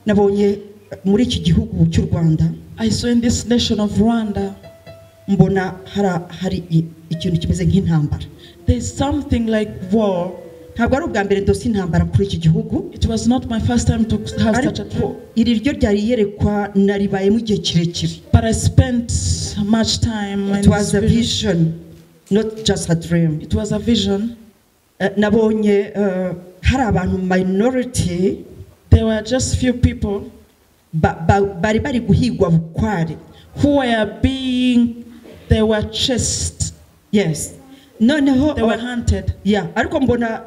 Nabonye muri iki gihugu cy'u Rwanda. I saw in this nation of Rwanda. Mbona hari ikintu kimeze nk'intambara. There is something like war. Ntabwo ari ubwa mbere ndose intambara kuri iki gihugu. It was not my first time to have such a dream. Iri ryo ryari yerekwa naribayemo igihe kirekire. But I spent much time. It was a vision, not just a dream. It was a vision. Nabonye hari abantu minority. There were just few people. Bari bari guhigwa bukware. Who were being, they were chased. Yes. Noneho they were hunted. Yeah, ariko mbona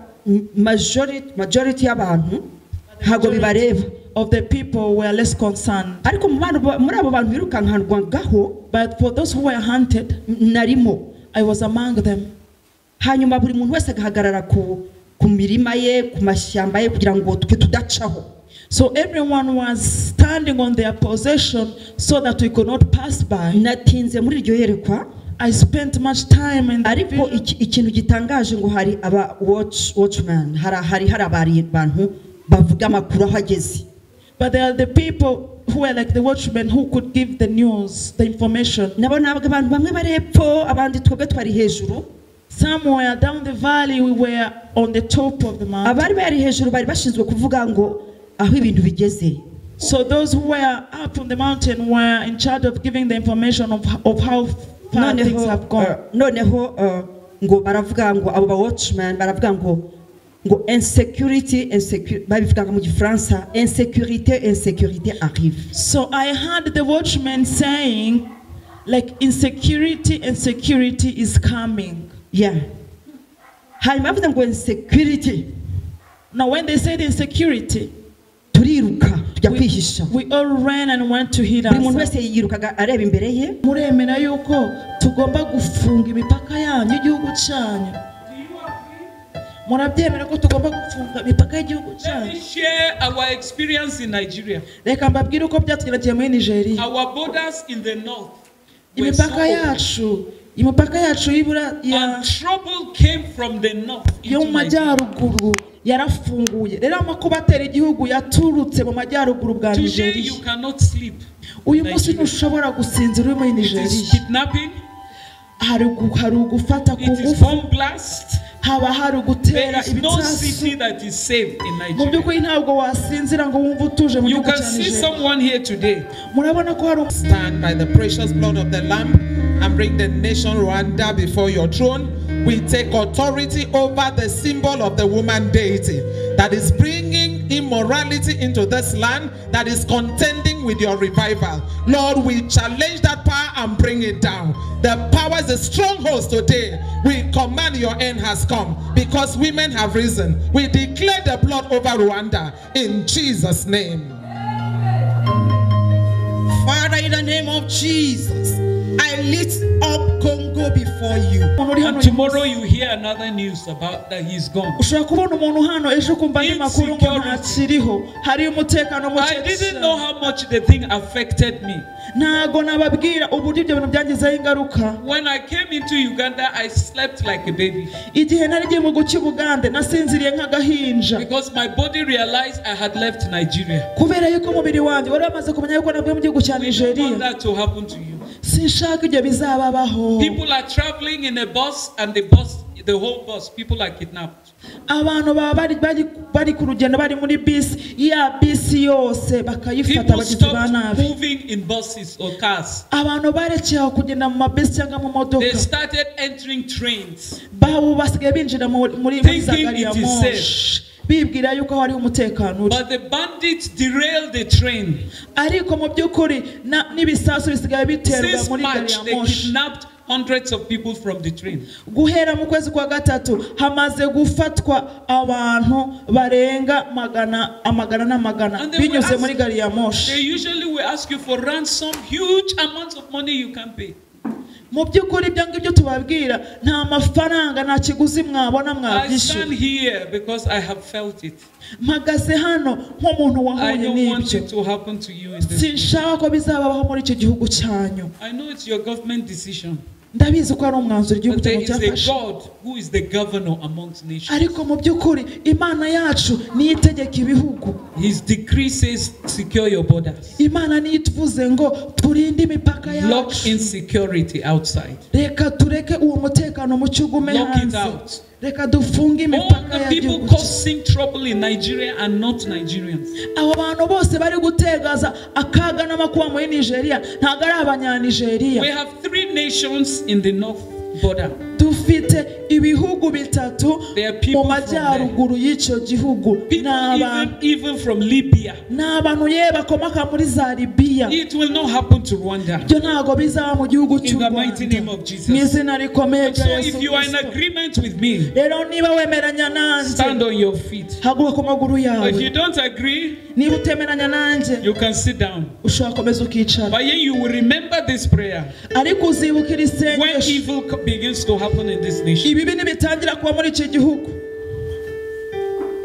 majority y'abantu ntago bibareba. Of the people were less concerned. Ariko muri abo bantu birukankanwagaho, but for those who were hunted, narimo. I was among them. Hanyuma buri muntu wese agahagarara ku mirima ye, ku mashyamba ye kugira ngo twe tudacaho. So everyone was standing on their possession so that we could not pass by. Natinze muri iryo yerekwa. I spent much time in the ariko ikintu gitangaje ngo hari aba watchman, hari abantu bavuga amakuru aho ageze. But there are the people who were like the watchmen who could give the news, the information. Nabona abantu bamwe bari hepfo, abandi twebwe twari hejuru. Somewhere down the valley we were on the top of the mountain. Abari bari hejuru bari bashinzwe kuvuga ngo aho ibintu bigeze. So those who were up on the mountain were in charge of giving the information of how far things have gone. Noneho ngo baravuga ngo abo ba watchmen baravuga ngo insecurity babivuga mu Gifaransa, insécurité arrive. So I heard the watchmen saying like insecurity is coming. Yeah. Hanyuma bavuga ngo insecurity. Now when they said insecurity, turiruka tujya kwihisha. We all ran and went to hid Buri muntu ourselves. wese yirukaga areba imbere ye. Muremera yuko tugomba gufunga imipaka yanyu y'igihugu cyanyu. Murabyemera ko tugomba gufunga imipaka y'igihugu cyanyu. Let me share our experience in Nigeria. Reka mbabwire uko byatugendekeye muri Nigeria. Our borders in the north were so Imipaka yacu, imipaka yacu y'ibura ya and trouble came from the north yo mu into Nigeria. majyaruguru yarafunguye. Rero amakuba atera igihugu yaturutse mu majyaruguru bwa Today Nigeria. you cannot sleep. Uyu munsi ntushobora gusinzira uri muri It Nigeria. is kidnapping. Hari ugufata ku It is ngufu. bomb blast. Haba hari ugutera There is no ibisasu. city that is safe in Mu Nigeria. by'ukuri ntabwo wasinzira ngo wumve utuje mu You gihugu can cya see Nigeria. someone here today. Murabona ko hari Stand by the precious blood of the Lamb and bring the nation Rwanda before your throne. We take authority over the symbol of the woman deity that is bringing immorality into this land, that is contending with your revival. Lord, we challenge that power and bring it down. The powers, the strongholds today, we command your end has come because women have risen. We declare the blood over Rwanda in Jesus' name. Father, in the name of Jesus, I lift up Congo before you. And tomorrow you hear another news about that he's gone. Ushobora kubona umuntu hano ejo ukumva andi makuru ngo ntakiriho. Hari umutekano muke. I didn't know how much the thing affected me. Ntago nababwira uburyo ibyo bintu byangizeho ingaruka. When I came into Uganda, I slept like a baby. Igihe nari ngiye mu guca Bugande nasinziriye nk'agahinja. Because my body realized I had left Nigeria. Kubera yuko umubiri wanjye wari wamaze kumenya yuko navuye mu gihugu cya Nigeria. We don't want that to happen to you. Sinshaka ibyo bizababaho. People are traveling in a bus and the bus, the whole bus, people are kidnapped. Abantu baba bari ku rugendo bari muri bisi, ya bisi yose bakayifata People abagizi ba nabi. stopped moving in buses or cars. Abantu barekeye aho kugenda mu mabisi cyangwa mu modoka. They started entering trains. Babu basigaye binjira muri za Thinking gari ya it is moshi. safe. Bibwira yuko hari umutekano uri. But the bandits derailed the train. Ariko mu by'ukuri n'ibisasu bisigaye biterwa Since muri gari March, ya they moshi. kidnapped hundreds of people from the train. Guhera mu kwezi kwa gatatu hamaze gufatwa abantu barenga amagana n'amagana binyuze muri gari ya moshi. They usually will ask you for ransom, huge amounts of money you can pay. Mu by'ukuri ibyo ngibyo tubabwira nta mafaranga nta kiguzi mwabona I mwabyishyura. stand here because I have felt it. Mpagaze hano nk'umuntu I wahuye don't want n'ibyo. it to happen to you in this. Sinshaka ko bizababaho muri icyo gihugu cyanyu. I know it's your government decision. Ndabizi ko ari umwanzuro igihugu But there cyacu is a cyafashe. God who is the governor amongst nations. Ariko mu by'ukuri Imana yacu niyo itegeka ibihugu. His decree says secure your borders. Imana niyo ituvuze ngo turinde imipaka Lock yacu. insecurity outside. Reka tureke uwo mutekano muke ugume Lock it hanze. out. Reka dufunge All imipaka the people y'igihugu. causing trouble in Nigeria are not Nigerians. Abo bantu bose bari gutegaza akaga n'amakuba muri Nigeria ntabwo ari abanyanigeriya. We have 3 nations in the north border. Dufite ibihugu bitatu There are people mu from majyaruguru y'icyo gihugu. People Ni abantu even from Libya. ni abantu ye bakomoka muri za Libiya. It will not happen to Rwanda. Ibyo ntabwo bizaba mu gihugu cy'u In the mighty Rwanda. name of Jesus. Mu izina rikomeye So rya if Yesu you are in Kristo. agreement with me, Rero niba wemeranya nanjye, stand on your feet. haguruka ku maguru yawe. If you don't agree, Niba utemeranya nanjye, you can sit down. ushobora gukomeza ukicara. But then you will remember this prayer Ariko uzibuka iri when sengesho evil begins to happen in this nation. ibibi nibitangira kuba muri iki gihugu.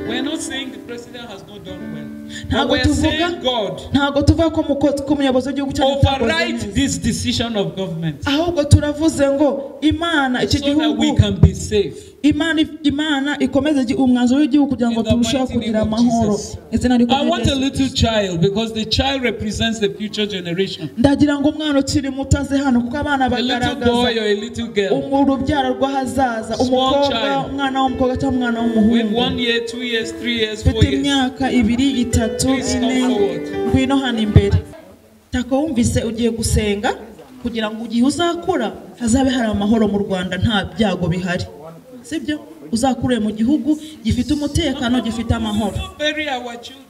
We're not saying the president has not done well. But Ntabwo we're tuvuga saying God ntabwo tuvuga ko ko umuyobozi w'igihugu cyacu atakoze override neza. this decision of government Ahubwo turavuze ngo Imana iki so that we gihugu can be safe. Imana ikomeze umwanzuro w'igihugu kugira ngo In the turusheho mighty name kugira of amahoro. Jesus. Izina I rikomeye want rya a Yesu. little child because the child represents the future generation. Ndagira ngo umwana ukiri muto aze hano kuko abana A little boy bagaragaza or a little girl urubyaro rw'ahazaza. Small Umukobwa, child. umwana w'umukobwa cyangwa umwana with w'umuhungu 1 year, 2 years, 3 years, 4 ufite years. imyaka 2, 3, Please come 4, forward. ngwino hano imbere. Tako wumvise ugiye gusenga kugira ngo igihe uzakura hazabe hari amahoro mu Rwanda nta byago bihari, sibyo? Uzakure mu gihugu gifite umutekano, gifite amahoro. Don't bury our children.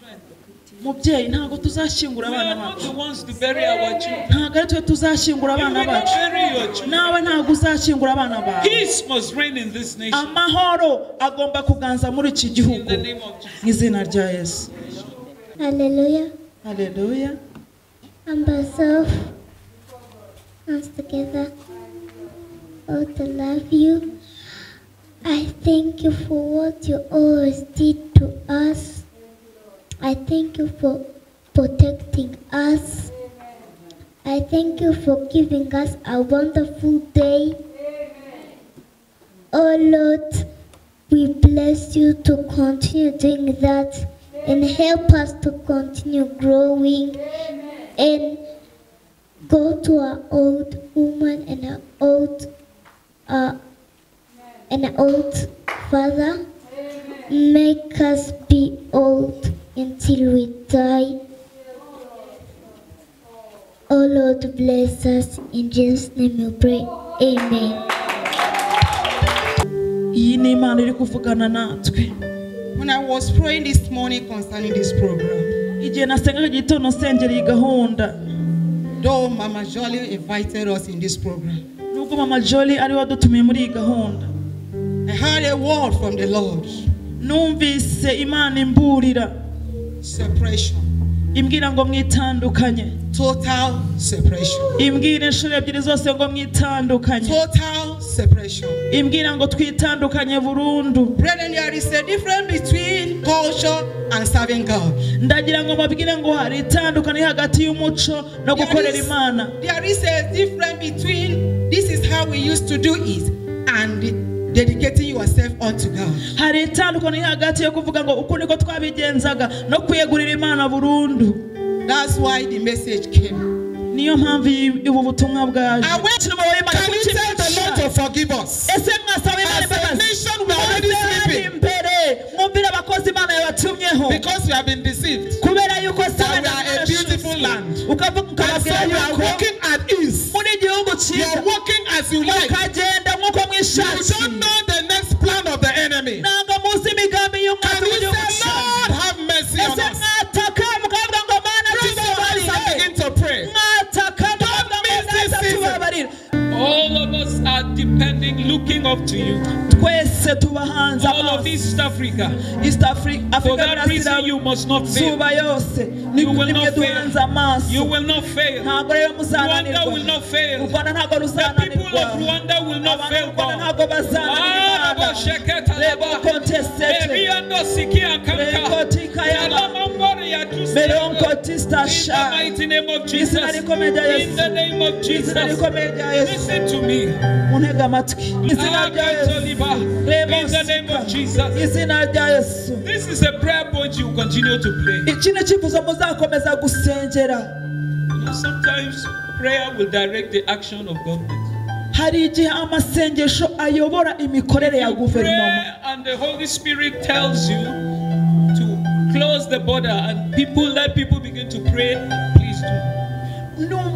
Mubyeyi, ntabwo tuzashyingura We abana are not bacu. the ones to bury our children. Ntabwo ari twe tuzashyingura You abana will not bacu. bury your children. Nawe ntabwo uzashyingura abana bawe. Peace must reign in this nation. Amahoro agomba kuganza muri iki In gihugu. the name of Jesus. Mu izina rya Yesu. Hallelujah. Haleluya. And myself, hands together, oh, to love you. I thank you for what you always did to us. I thank you for protecting us. I thank you for giving us a wonderful day. Oh Lord, we bless you to continue doing that and help us to continue growing and go to our old woman and our old father. Make us be old until we die. Oh Lord, bless us. In Jesus' name we pray. Amen. Iyi ni Imana iri kuvugana natwe. When I was praying this morning concerning this program, Igihe nasengaga igitondo nsengera iyi gahunda, though Mama Jolie invited us in this program, nubwo Mama Jolie ari we wadutumiye muri iyi gahunda, I heard a word from the Lord. Numvise Imana imburira, Separation. imbwira ngo mwitandukanye. Total separation. Imbwira inshuro ebyiri zose ngo mwitandukanye. Total separation. Imbwira ngo twitandukanye burundu. Brethren, there is a difference between culture and serving God. Ndagira ngo mbabwire ngo hari itandukaniro hagati y'umuco no gukorera Imana. There is a difference between this is how we used to do it and dedicating yourself unto God. Hari itandukaniro hagati yo kuvuga ngo uku niko twabigenzaga no kwiyegurira Imana burundu. That's why the message came. Niyo mpamvu ubu butumwa bwaje. Can you tell the Lord to forgive us? Ese mwasaba Imana As a imbabazi? nation, we are already sleeping. Imbere mwumvire abakozi Imana yabatumyeho. Because we have been deceived. Kubera yuko That we are a beautiful land. Ukavuga And so ukababwira we are yuko walking at ease. muri igihugu You cyiza are walking as you like. mukagenda nk'uko You mwishakiye. don't know the next plan of the enemy. Ntabwo muzi imigambi y'umwanzi Can you w'igihugu say, cyanyu. Lord, have mercy on Ese us? mwataka mukavuga ngo Mana Raise your hands and tubabarire. begin to pray. Mwataka mukavuga ngo miss this Data season. tubabarire. All of us are depending, looking up to you. Twese tubahanze All of amaso. East Africa. East Africa, For Africa that reason, you must not fail. zuba yose You will nimwe not fail. duhanze amaso. You will not fail. Ntabwo rero Rwanda will muzananirwa. not fail. U Rwanda ntabwo The people of ruzananirwa. Rwanda will not Abantu fail b'u Rwanda God. ntabwo bazananirwa. Meronkotista In the sha. mighty name of Jesus. Izina rikomeye rya In Yesu. the name of Izina Jesus. rikomeye rya Yesu. Listen to me. Muntege amatwi. Izina rya Yesu. Akatoliba. In the name of Jesus. Izina rya Yesu. This is a prayer point you continue to play. Iki ni icyifuzo muzakomeza gusengera. You know, sometimes prayer will direct the action of government. Hari igihe amasengesho ayobora imikorere ya You guverinoma. pray and the Holy Spirit tells you to close the border and people let people begin to pray. Please do.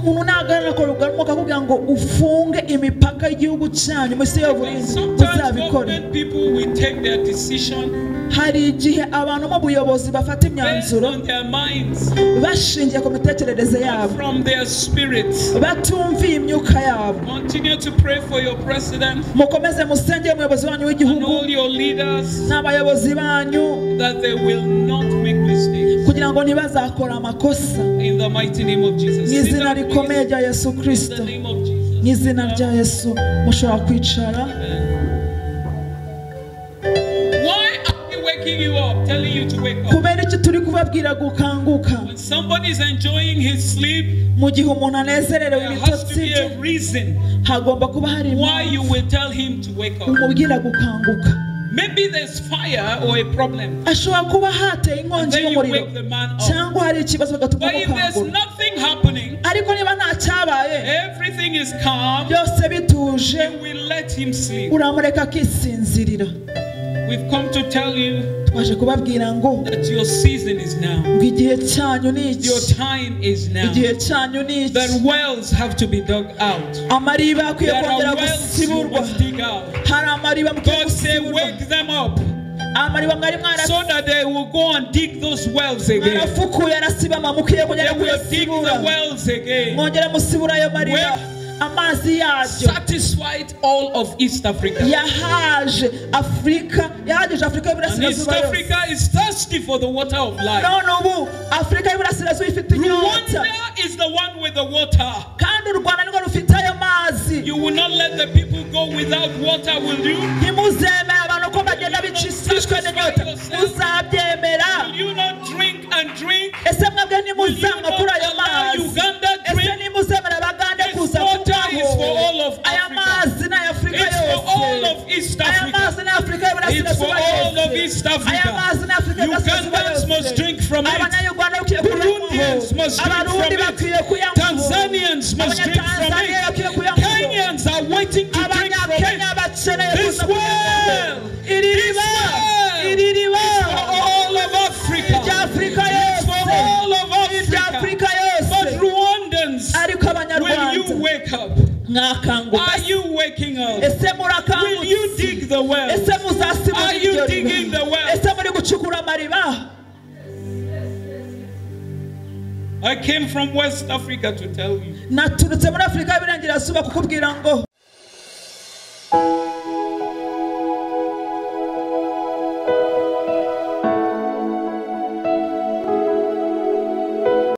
Umuntu nahagarara akakubwira akakubwira ngo ufunge imipaka y'igihugu cyanyu munsi Because y'uburinzi sometimes uzabikore. government people will take their decision Hari igihe abantu mu buyobozi bafata based imyanzuro on their minds, bashingiye ku mitekerereze not yabo, from their spirits. batumviye imyuka yabo. Continue to pray for your president Mukomeze musengere umuyobozi wanyu and w'igihugu all your leaders n'abayobozi banyu that they will not make mistakes. kugira ngo ntibazakore amakosa. In the mighty name of Jesus. Mu Sit izina down, rikomeye please. rya Yesu In the Kristo. name of Jesus. Mu izina rya Yesu mushobora kwicara. Why are we waking you up, telling you to wake up? Kubera iki turi kubabwira gukanguka? When somebody is enjoying his sleep, Mu gihe umuntu anezerewe there has to ibitotsi be bye, a reason hagomba kuba hari why you impamvu will tell him to wake up. umubwira gukanguka. Maybe there's fire or a problem. Ashobora kuba hateye And inkongi then you y'umuriro wake the man up. cyangwa hari ikibazo bigatuma But if there's umukangura. nothing happening, Ariko niba nta cyabaye, everything is calm, byose bituje, you will let him sleep. uramureka akisinzirira. We've come to tell you Twaje kubabwira ngo that your season is now. ngo igihe cyanyu ni iki, Your time is now. igihe cyanyu ni iki. That wells have to be dug out. Amariba akwiye There kongera are wells you gusiburwa. must dig out. Hari amariba mukwiye God say, gusiburwa. wake them up Amariba mwari so that they will go and dig those wells again. mwarafukuye arasibama, mukwiye kongera They will dig kuyasibura. the wells again. Mwongere musibura ayo mariba. Amazi yaryo Satisfied all of East Africa. yahaje Afurika, yahagije Afurika And East y'Iburasirazuba yose. Africa is thirsty for the water of life. None ubu Afurika y'Iburasirazuba ifite inyota, Rwanda is the one with the water. kandi u Rwanda nirwo rufite ayo mazi. You will not let the people go without water, will you? Ntimuzemere abantu ko bagenda bicishwe n'inyota, muzabyemera. Will you not drink and drink? Ese mwebwe Will you ntimuzanywa not kuri ayo allow mazi? Uganda Ese drink? ntimuzemera abagande This kuza water is for all of Aya Africa. mazi ni aya Afurika It's for all yose. of East Aya Africa. mazi ni Afurika It's for y'Iburasirazuba all of yose. East Aya Africa. mazi ni Afurika y'Iburasirazuba Ugandans must yose. drink from it. Abanyayuganda bakwiye Burundians kuyanywaho. must drink Abarundi from bakwiye it. kuyanywaho. Tanzanians must drink from Abanyatanzania bakwiye it. kuyanywaho. Kenyans are waiting to drink from Abanyakenya it. bakeneye This kuza kuyanywaho. well, Iri this riba, well iri riba is for all of Africa. irya Afurika It's for yose. all of Irya Africa. Afurika But yose. Rwandans, Ariko will you Abanyarwanda wake up? mwakanguka. Are you waking up? Ese Will you murakangutse? dig the well? Ese muzasibura Are you iryo digging riba? the well? Ese muri gucukura amariba? I came from West Africa to tell you. Naturutse muri Afurika y'Iburengerazuba kukubwira ngo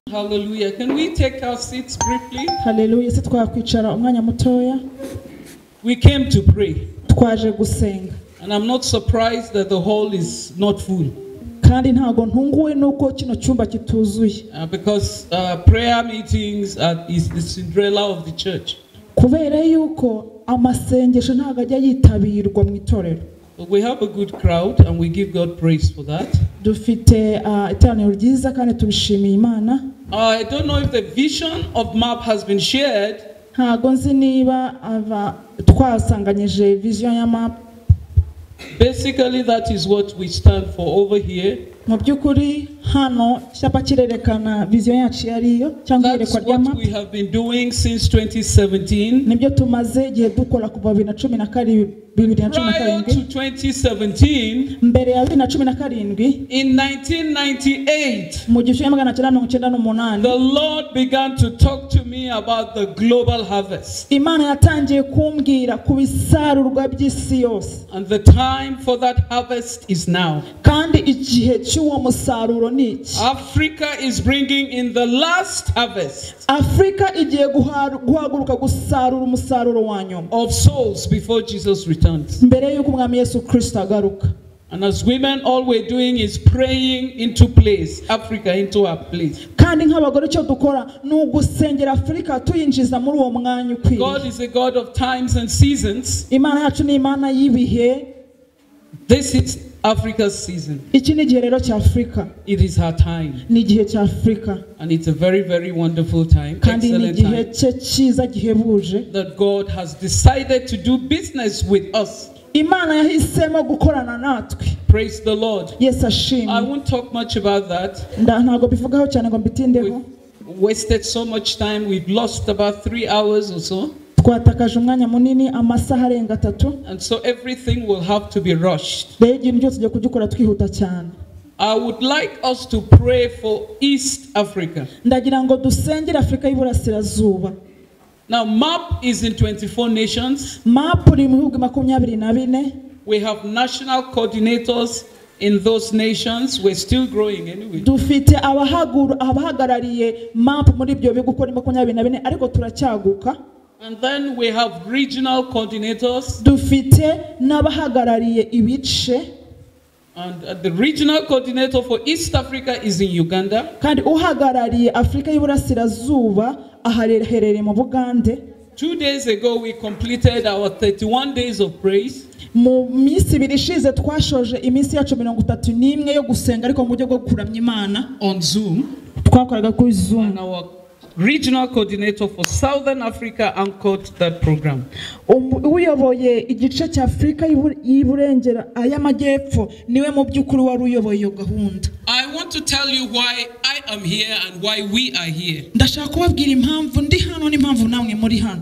Hallelujah. Can we take our seats briefly? Haleluya. Ese twakwicara umwanya mutoya? We came to pray. Twaje gusenga. And I'm not surprised that the hall is not full. Kandi ntago ntunguwe nuko kino cyumba kituzuye. Because prayer meetings is the Cinderella of the church. Kubera yuko amasengesho ntago ajya yitabirwa mu itorero. But we have a good crowd and we give God praise for that. Dufite iteraniro ryiza kandi tubishimiye Imana. I don't know if the vision of MAP has been shared. Ntago nzi niba twasanganyije vision ya MAP. Basically, that is what we stand for over here. Mu by'ukuri hano icyapa kirerekana vision yacu yariyo cyangwa That's iyerekwa rya what MAP. we have been doing since 2017. Nibyo tumaze igihe dukora kuva 2017. Prior to 2017, Mbere ya 2017, in 1998, mu gihumbi kimwe magana cyenda mirongo icyenda n'umunani, the Lord began to talk to me about the global harvest. Imana yatangiye kumbwira ku bisarurwa by'isi yose. And the time for that harvest is now. Kandi igihe cy'uwo musaruro ni iki. Africa is bringing in the last harvest Afurika igiye guhaguruka gusarura umusaruro wa nyuma of souls before Jesus returns. mbere y'uko umwami Yesu Kristo agaruka. And as women, all we're doing is praying into place, Africa into our place. Kandi nk'abagore icyo dukora ni ugusengera Afurika tuyinjiza muri uwo mwanya God ukwiriye. is a God of times and seasons. Imana yacu ni Imana y'ibihe. This is Africa's season. Iki ni igihe rero cya Afurika. It is her time. Ni igihe cya Afurika. And it's a very, very wonderful time. Kandi ni Excellent igihe time. cye cyiza gihebuje. That God has decided to do business with us. Imana yahisemo gukorana natwe. Praise the Lord. Yesu ashimwe. I won't talk much about that. Ntabwo bivugaho cyane ngo mbitindeho. We've wasted so much time. We've lost about 3 hours or so. Twatakaje umwanya munini, amasaha arenga 3. And so everything will have to be rushed. Rero ikintu cyose tugiye kugikora twihuta cyane. I would like us to pray for East Africa. Ndagira ngo dusengere Afurika y'Iburasirazuba. Now, MAP is in 24 nations. MAP iri mu bihugu 24. We have national coordinators in those nations. We're still growing anyway. Dufite abahagarariye MAP muri ibyo bihugu uko ari 24, ariko turacyaguka. And then we have regional coordinators. Dufite n'abahagarariye ibice. And the regional coordinator for East Africa is in Uganda. Kandi uhagarariye Afurika y'Iburasirazuba ahaherereye mu Bugande. 2 days ago we completed our 31 days of praise. Mu minsi ibiri ishize twashoje iminsi yacu 31 yo gusenga, ariko mu buryo bwo kuramya Imana. On Zoom. Twakoraga kuri Zoom. And our regional coordinator for Southern Africa anchored that program. Uyoboye igice cya Afurika y'Iburengera y'Amajyepfo niwe mu by'ukuri wari uyoboye iyo gahunda. I want to tell you why I am here and why we are here. Ndashaka kubabwira impamvu ndi hano n'impamvu namwe muri hano.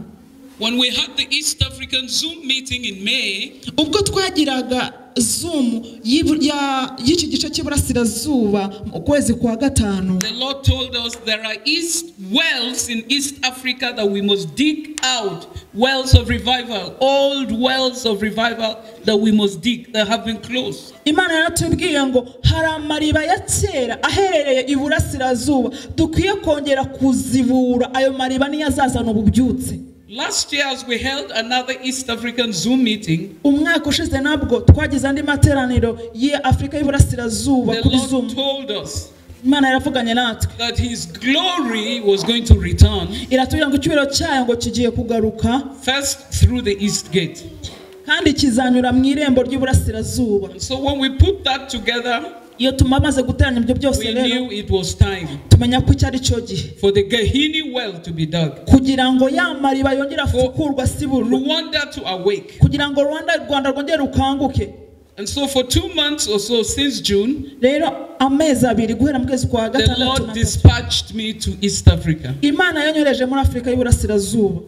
When we had the East African Zoom meeting in May, ubwo twagiraga Zoom y'iki gice cy'iburasirazuba mu kwezi kwa 5, the Lord told us there are east wells in East Africa that we must dig out, wells of revival, old wells of revival that we must dig that have been closed. Imana yaratubwiye ngo hari amariba ya kera aherereye iburasirazuba dukwiye kongera kuzibura, ayo mariba niyo azazana ububyutse. Last year, as we held another East African Zoom meeting, umwaka ushize nabwo twagize andi materaniro ya Afurika y'Iburasirazuba the kuri Lord Zoom. told us Imana yaravuganye natwe that His glory was going to return. Iratubwira ngo icyubahiro cyayo ngo kigiye kugaruka. First through the East Gate. Kandi kizanyura mu irembo ry'Iburasirazuba. And so when we put that together, iyo tumamaze guteranya ibyo byose we rero, knew it was time tumenya ko icyo ari cyo gihe for the Gahini well to be dug, kugira ngo ya mariba yongere afukurwe asiburwe, Rwanda to awake. kugira ngo Rwanda rwongere rukanguke. And so for 2 months or so since June, rero amezi abiri guhera mu kwezi kwa the gatandatu Lord dispatched me to East Africa. Imana yanyohereje muri Afurika y'Iburasirazuba.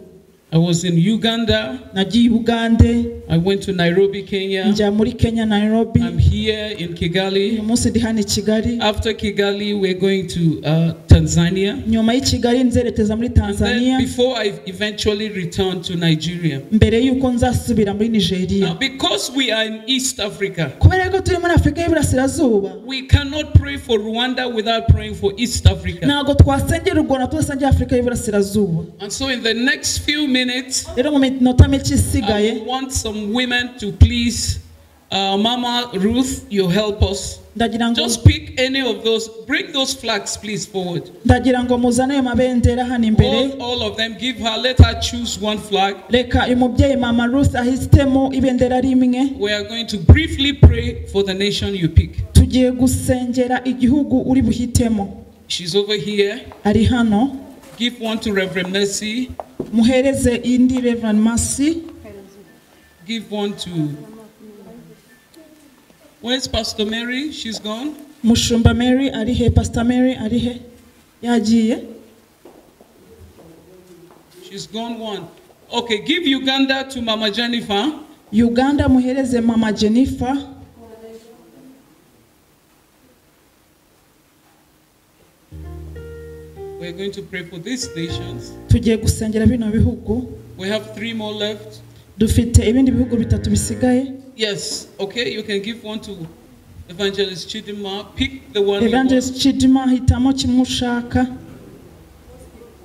I was in Uganda. Nagiye Ugande. I went to Nairobi, Kenya. Njya muri Kenya, Nairobi. I'm here in Kigali. Uyu munsi ndi hano i Kigali. After Kigali, we're going to Tanzania. Nyuma y'i Kigali nzerekeza muri Tanzania. And then before I eventually return to Nigeria. Mbere yuko nzasubira muri Nigeria. Now, because we are in East Africa, kubera ko turi muri Afurika y'Iburasirazuba, we cannot pray for Rwanda without praying for East Africa. Ntabwo twasengera u Rwanda tudasengera Afurika y'Iburasirazuba. And so in the next few minutes, rero mu minota mike isigaye, I want some women to please, Mama Ruth, you help us. Just pick any of those. Bring those flags, please, forward. Ndagira ngo muzane ayo mabendera hano imbere. All of them. Give her. Let her choose one flag. Reka umubyeyi Mama Ruth ahitemo ibendera rimwe. We are going to briefly pray for the nation you pick. Tugiye gusengera igihugu uri buhitemo. She's over here. Ari hano. Give one to Reverend Mercy. Muhereze indi Reverend Mercy. Give one to. Where's Pastor Mary? She's gone. Mushumba Mary ari he? Pastor Mary ari he? Yagiye. She's gone one. Okay, give Uganda to Mama Jennifer. Uganda muhereze Mama Jennifer. We're going to pray for these nations. Tugiye gusengera bino bihugu. We have 3 more left. Dufite ibindi bihugu bitatu bisigaye. Yes, okay, you can give one to Evangelist Chidima. Pick the one. Evangelist Chidima, hitamo kimwe ushaka.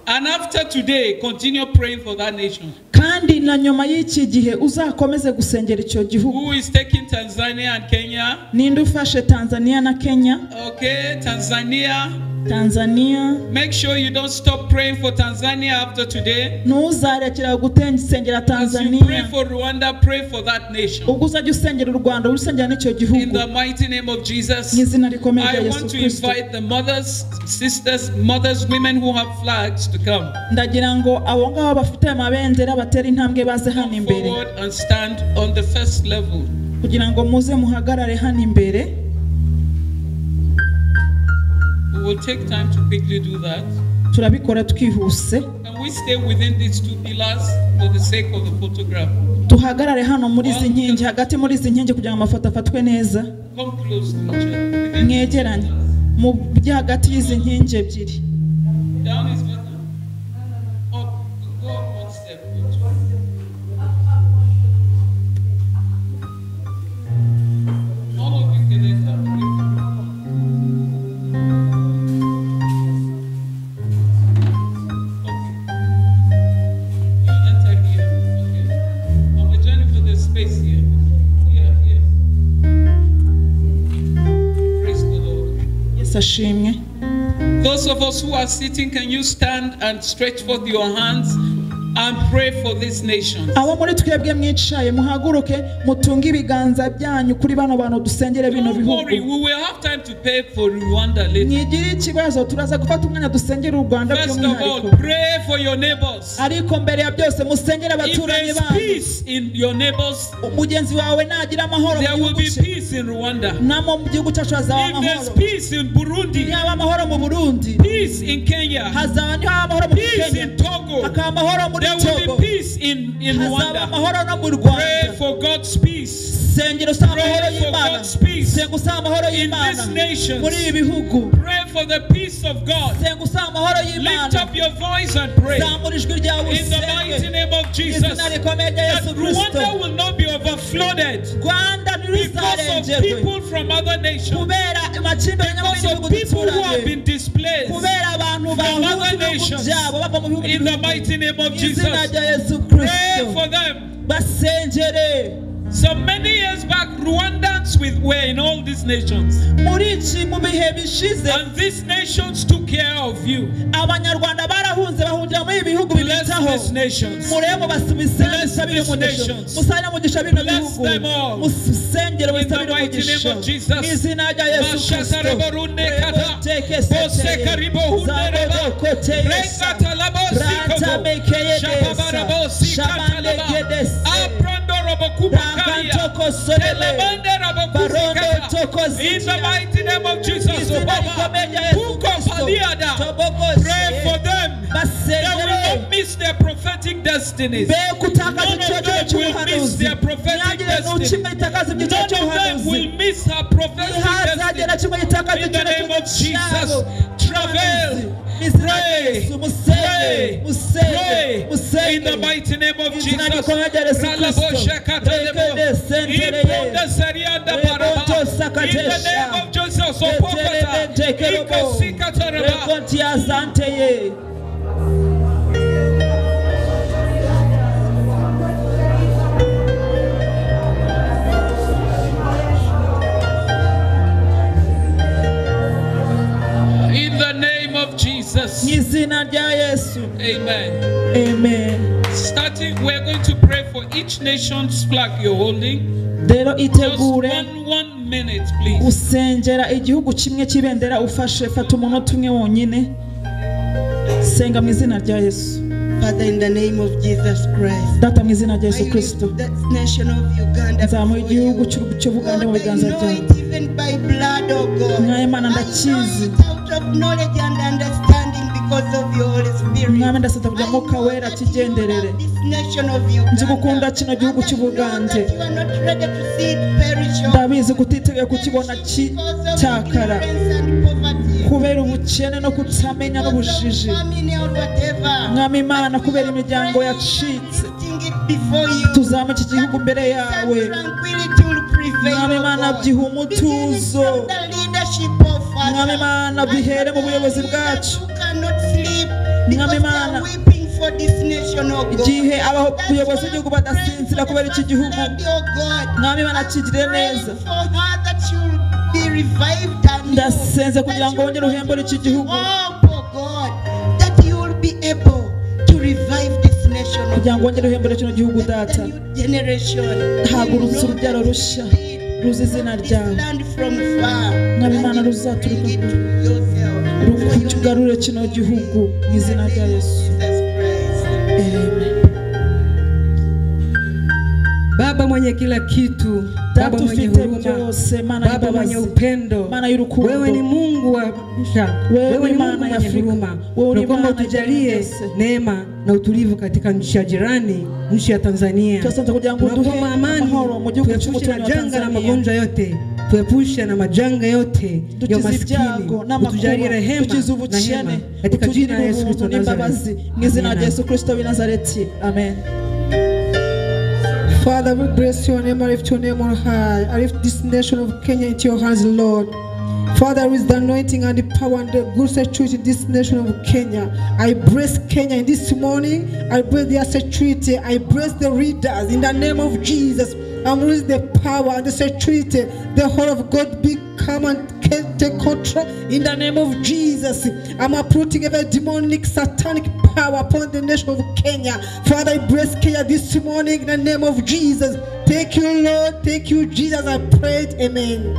And after today, continue praying for that nation. Kandi Na nyuma y'iki gihe uzakomeze gusengera icyo gihugu. Who is taking Tanzania and Kenya? Ninde ufashe Tanzania na Kenya? Okay, Tanzania. Tanzania. Make sure you don't stop praying for Tanzania after today. Ntuzarekera gusengera Tanzania. As you pray for Rwanda, pray for that nation. Ubwo uzajya usengera u Rwanda, usengera n'icyo gihugu. In the mighty name of Jesus. Mu izina rikomeye rya I Yesu want to Kristo. invite the mothers, sisters, mothers, women who have flags to come. Ndagira ngo abo ngabo bafite amabendera batera intambwe baze hano imbere. Forward and stand on the first level. Kugira ngo muze muhagarare hano imbere. We will take time to quickly do that. Turabikora twihuse. Can we stay within these two pillars for the sake of the photograph? Tuhagarare hano muri izi nkingi, hagati muri izi nkingi kugira ngo amafoto afatwe neza. Come close to each other. Mwegeranye mu bya hagati y'izi nkingi ebyiri. Down is better. Up, go up one step. All of you can enter. Space here. Here, here. Praise the Lord. Yes, ashimwe. Those of us who are sitting, can you stand and stretch forth your hands and pray for this nation? Abo muri twebwe mwicaye muhaguruke mutunge ibiganza byanyu kuri bano bantu dusengere bino bihugu. Don't worry, we will have time to pay for Rwanda later. Mwigire ikibazo turaza gufata umwanya dusengere u Rwanda by'umwihariko. First of all, pray for your neighbors. Ariko mbere ya byose musengere abaturanyi banyu. If there's peace in your neighbors, mugenzi wawe nagira amahoro there will be peace in Rwanda. Namo mu gihugu cyacu hazaba amahoro. If there's peace in Burundi, haba amahoro mu Burundi. Peace in Kenya, hazaba niho amahoro mu Kenya. Peace in Togo, hakaba amahoro muri There will be peace in Rwanda. Pray for God's peace. Pray for God's peace in these nations. Pray for the peace of God. Lift up your voice and pray. In the mighty name of Jesus. That Rwanda will not be overflooded because of people from other nations. Because of people who have been displaced from other nations. In the mighty name of Jesus. Pray for them. So many years back, Rwandans were in all these nations. And these nations took care of you. Bless these nations. Bless these nations. Bless them all. In the mighty name of Jesus. In the mighty name of Jesus, pray for them. They will not miss their prophetic destinies. None of them will miss their prophetic destiny. None of them will miss her prophetic destiny. In the name of Jesus, travail, pray, pray, pray. In the mighty name of Jesus. In the name of Jesus, in the name of Jesus. Amen. Amen. Starting, we're going to pray for each nation's flag you're holding. Just one minute, please. Usengera igihugu kimwe kibendera ufashe, fata umunota umwe wonyine. Senga mu izina rya Yesu. Father, in the name of Jesus Christ. Data mu izina rya Yesu Kristo. That nation of Uganda. Nzamuye igihugu cy'Ubugande mu biganza byawe. Even by blood, oh God. Mwami Imana ndakizi. Out of knowledge and understanding because of your Holy Spirit. Mwami ndasaba kugira Mwuka Wera akigenderere. Nzi gukunda kino gihugu cy'Ubugande. Ndabizi kutiteguye kukibona kitakara kubera ubukene no kutamenya n'ubujiji. Mwami Imana kubera imiryango yacitse tuzamuka iki gihugu mbere yawe. Mwami Imana byiha umutuzo. Mwami Imana bihere mu buyobozi bwacu. Mwami Imana for this nation, oh God. Igihe abayobozi b'igihugu badasinzira kubera iki gihugu, Mwami Imana akigirire neza. For her that she will be revived and Ndasenze kugira ngo wongere uhembure iki gihugu. Oh God, that you will be able to revive this nation. Kugira ngo wongere uhembure kino gihugu Data. Hagurutse urubyaro rushya ruzi izina ryawe. Mwami Imana ruzaturuka rukugarure kino gihugu mu izina rya Yesu. Amen. Baba mwenye kila kitu, Baba mwenye huruma, Baba mwenye upendo, wewe ni Mungu wa Afrika, wewe ni Mungu mwenye huruma. Tunakuomba utujalie neema na utulivu katika nchi ya jirani, nchi ya Tanzania. Tunakuomba amani, tuepushe na janga na magonjwa yote, tuepushe na majanga yote ya umaskini, utujalie rehema na hema katika jina la Yesu Kristo wa Nazareti. Mu izina rya Yesu Kristo w'i Nazareti. Amen. Father, we bless your name. I lift your name on high. I lift this nation of Kenya into your hands, Lord. Father, with the anointing and the power and the good security in this nation of Kenya, I bless Kenya in this morning. I bless their security. I bless the leaders in the name of Jesus. I'm with the power and the security. The whole of God be come and take control in the name of Jesus. I'm uprooting every demonic, satanic power upon the nation of Kenya. Father, I bless Kenya this morning in the name of Jesus. Thank you, Lord. Thank you, Jesus. I prayed. Amen.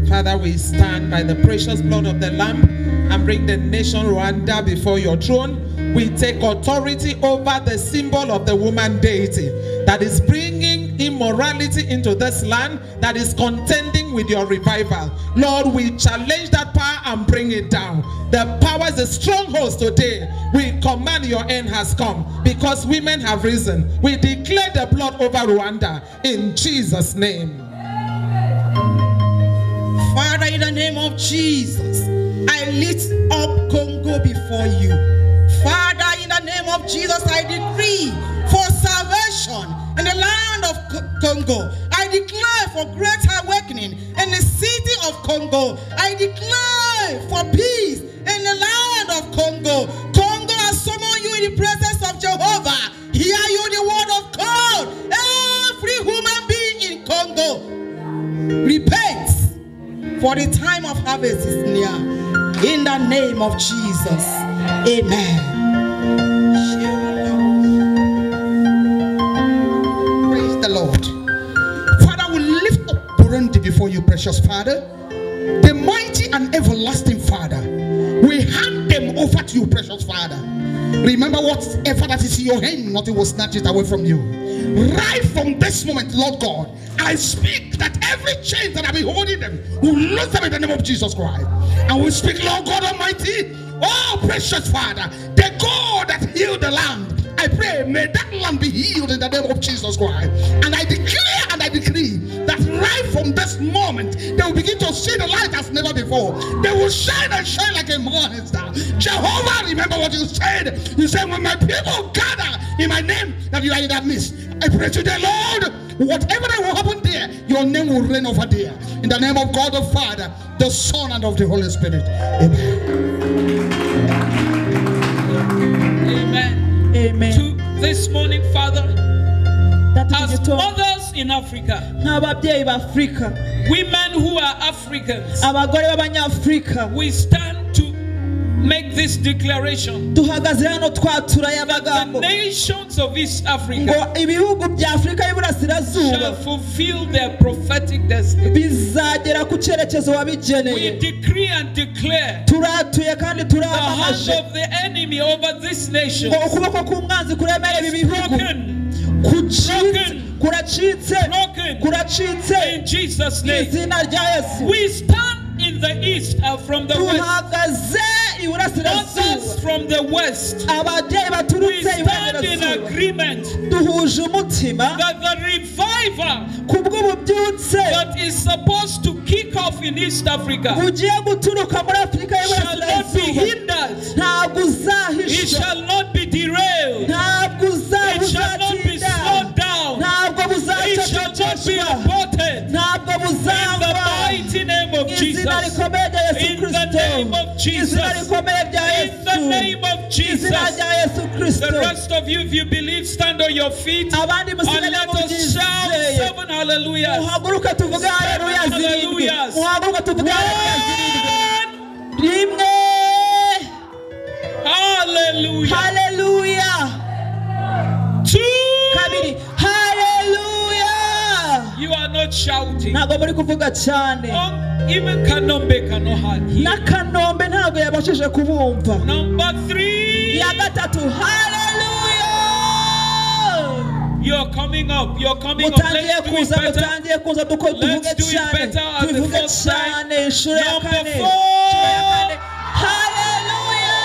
Father, we stand by the precious blood of the Lamb and bring the nation Rwanda before your throne. We take authority over the symbol of the woman deity that is bringing immorality into this land, that is contending with your revival. Lord, we challenge that power and bring it down. The power is a stronghold today. We command your end has come because women have risen. We declare the blood over Rwanda in Jesus' name. Father, in the name of Jesus, I lift up Congo before you. Father, in the name of Jesus, I decree for salvation in the land of Congo. I declare for great awakening in the city of Congo. I declare for peace in the land of Congo. Congo has summoned you in the presence of Jehovah. Hear you the word of God. Every human being in Congo, repent, for the time of harvest is near. In the name of Jesus, amen. Praise the Lord. Father, we lift up Burundi before you, precious Father. The mighty and everlasting Father. We hand them over to you, precious Father. Remember, whatever that is in your hand, nothing will snatch it away from you. Right from this moment, Lord God, I speak that every chain that I've been holding them will lose them in the name of Jesus Christ. And we speak, Lord God Almighty, oh precious Father, the God that healed the land, I pray, may that land be healed in the name of Jesus Christ. And I declare and I decree that right from this moment, they will begin to see the light as never before. They will shine and shine like a morning star. Jehovah, remember what you said. You said, when my people gather in my name, that you are in that midst. I pray to the Lord, whatever that will happen there, your name will reign over there. In the name of God the Father, the Son, and of the Holy Spirit. Amen. Amen. Amen. To this morning, Father, as mothers in Africa, women who are Africans, we stand to make this declaration. The nations of East Africa shall fulfill their prophetic destiny. We decree and declare the hand of the enemy over this nation is broken. Broken. Broken. In Jesus' name. We stand in the east and from the west. Others from the west. We stand in agreement that the revival that is supposed to kick off in East Africa shall not be hindered. It shall not be derailed. It shall not be slowed down. It shall not be aborted. In the mighty name of Jesus. In the name of Jesus. Izina rikomeye rya In the Yesu. name of Jesus. Izina rya Yesu Kristo. The rest of you, if you believe, stand on your feet Abandi and musigare let us shout mubyizeye. 7 hallelujahs. Muhaguruke tuvuge haleluya Seven zirindwi. hallelujahs. Muhaguruke tuvuge haleluya zirindwi. 1. Rimwe. Hallelujah. Haleluya. 2. Kabiri. Haleluya. You are not shouting. Ntabwo muri kuvuga cyane. Even Kanombe cannot hear. Na Kanombe ntabwo yabashije kubumva. Number 3. Iya gatatu. Haleluya. You're coming up. You're coming up. Mutangiye Let's do it kuza, better. mutangiye kuza, duko tuvuge Let's do it cyane. better at the Tubivuge first time. cyane inshuro ya Number kane. 4. Inshuro ya kane. Haleluya.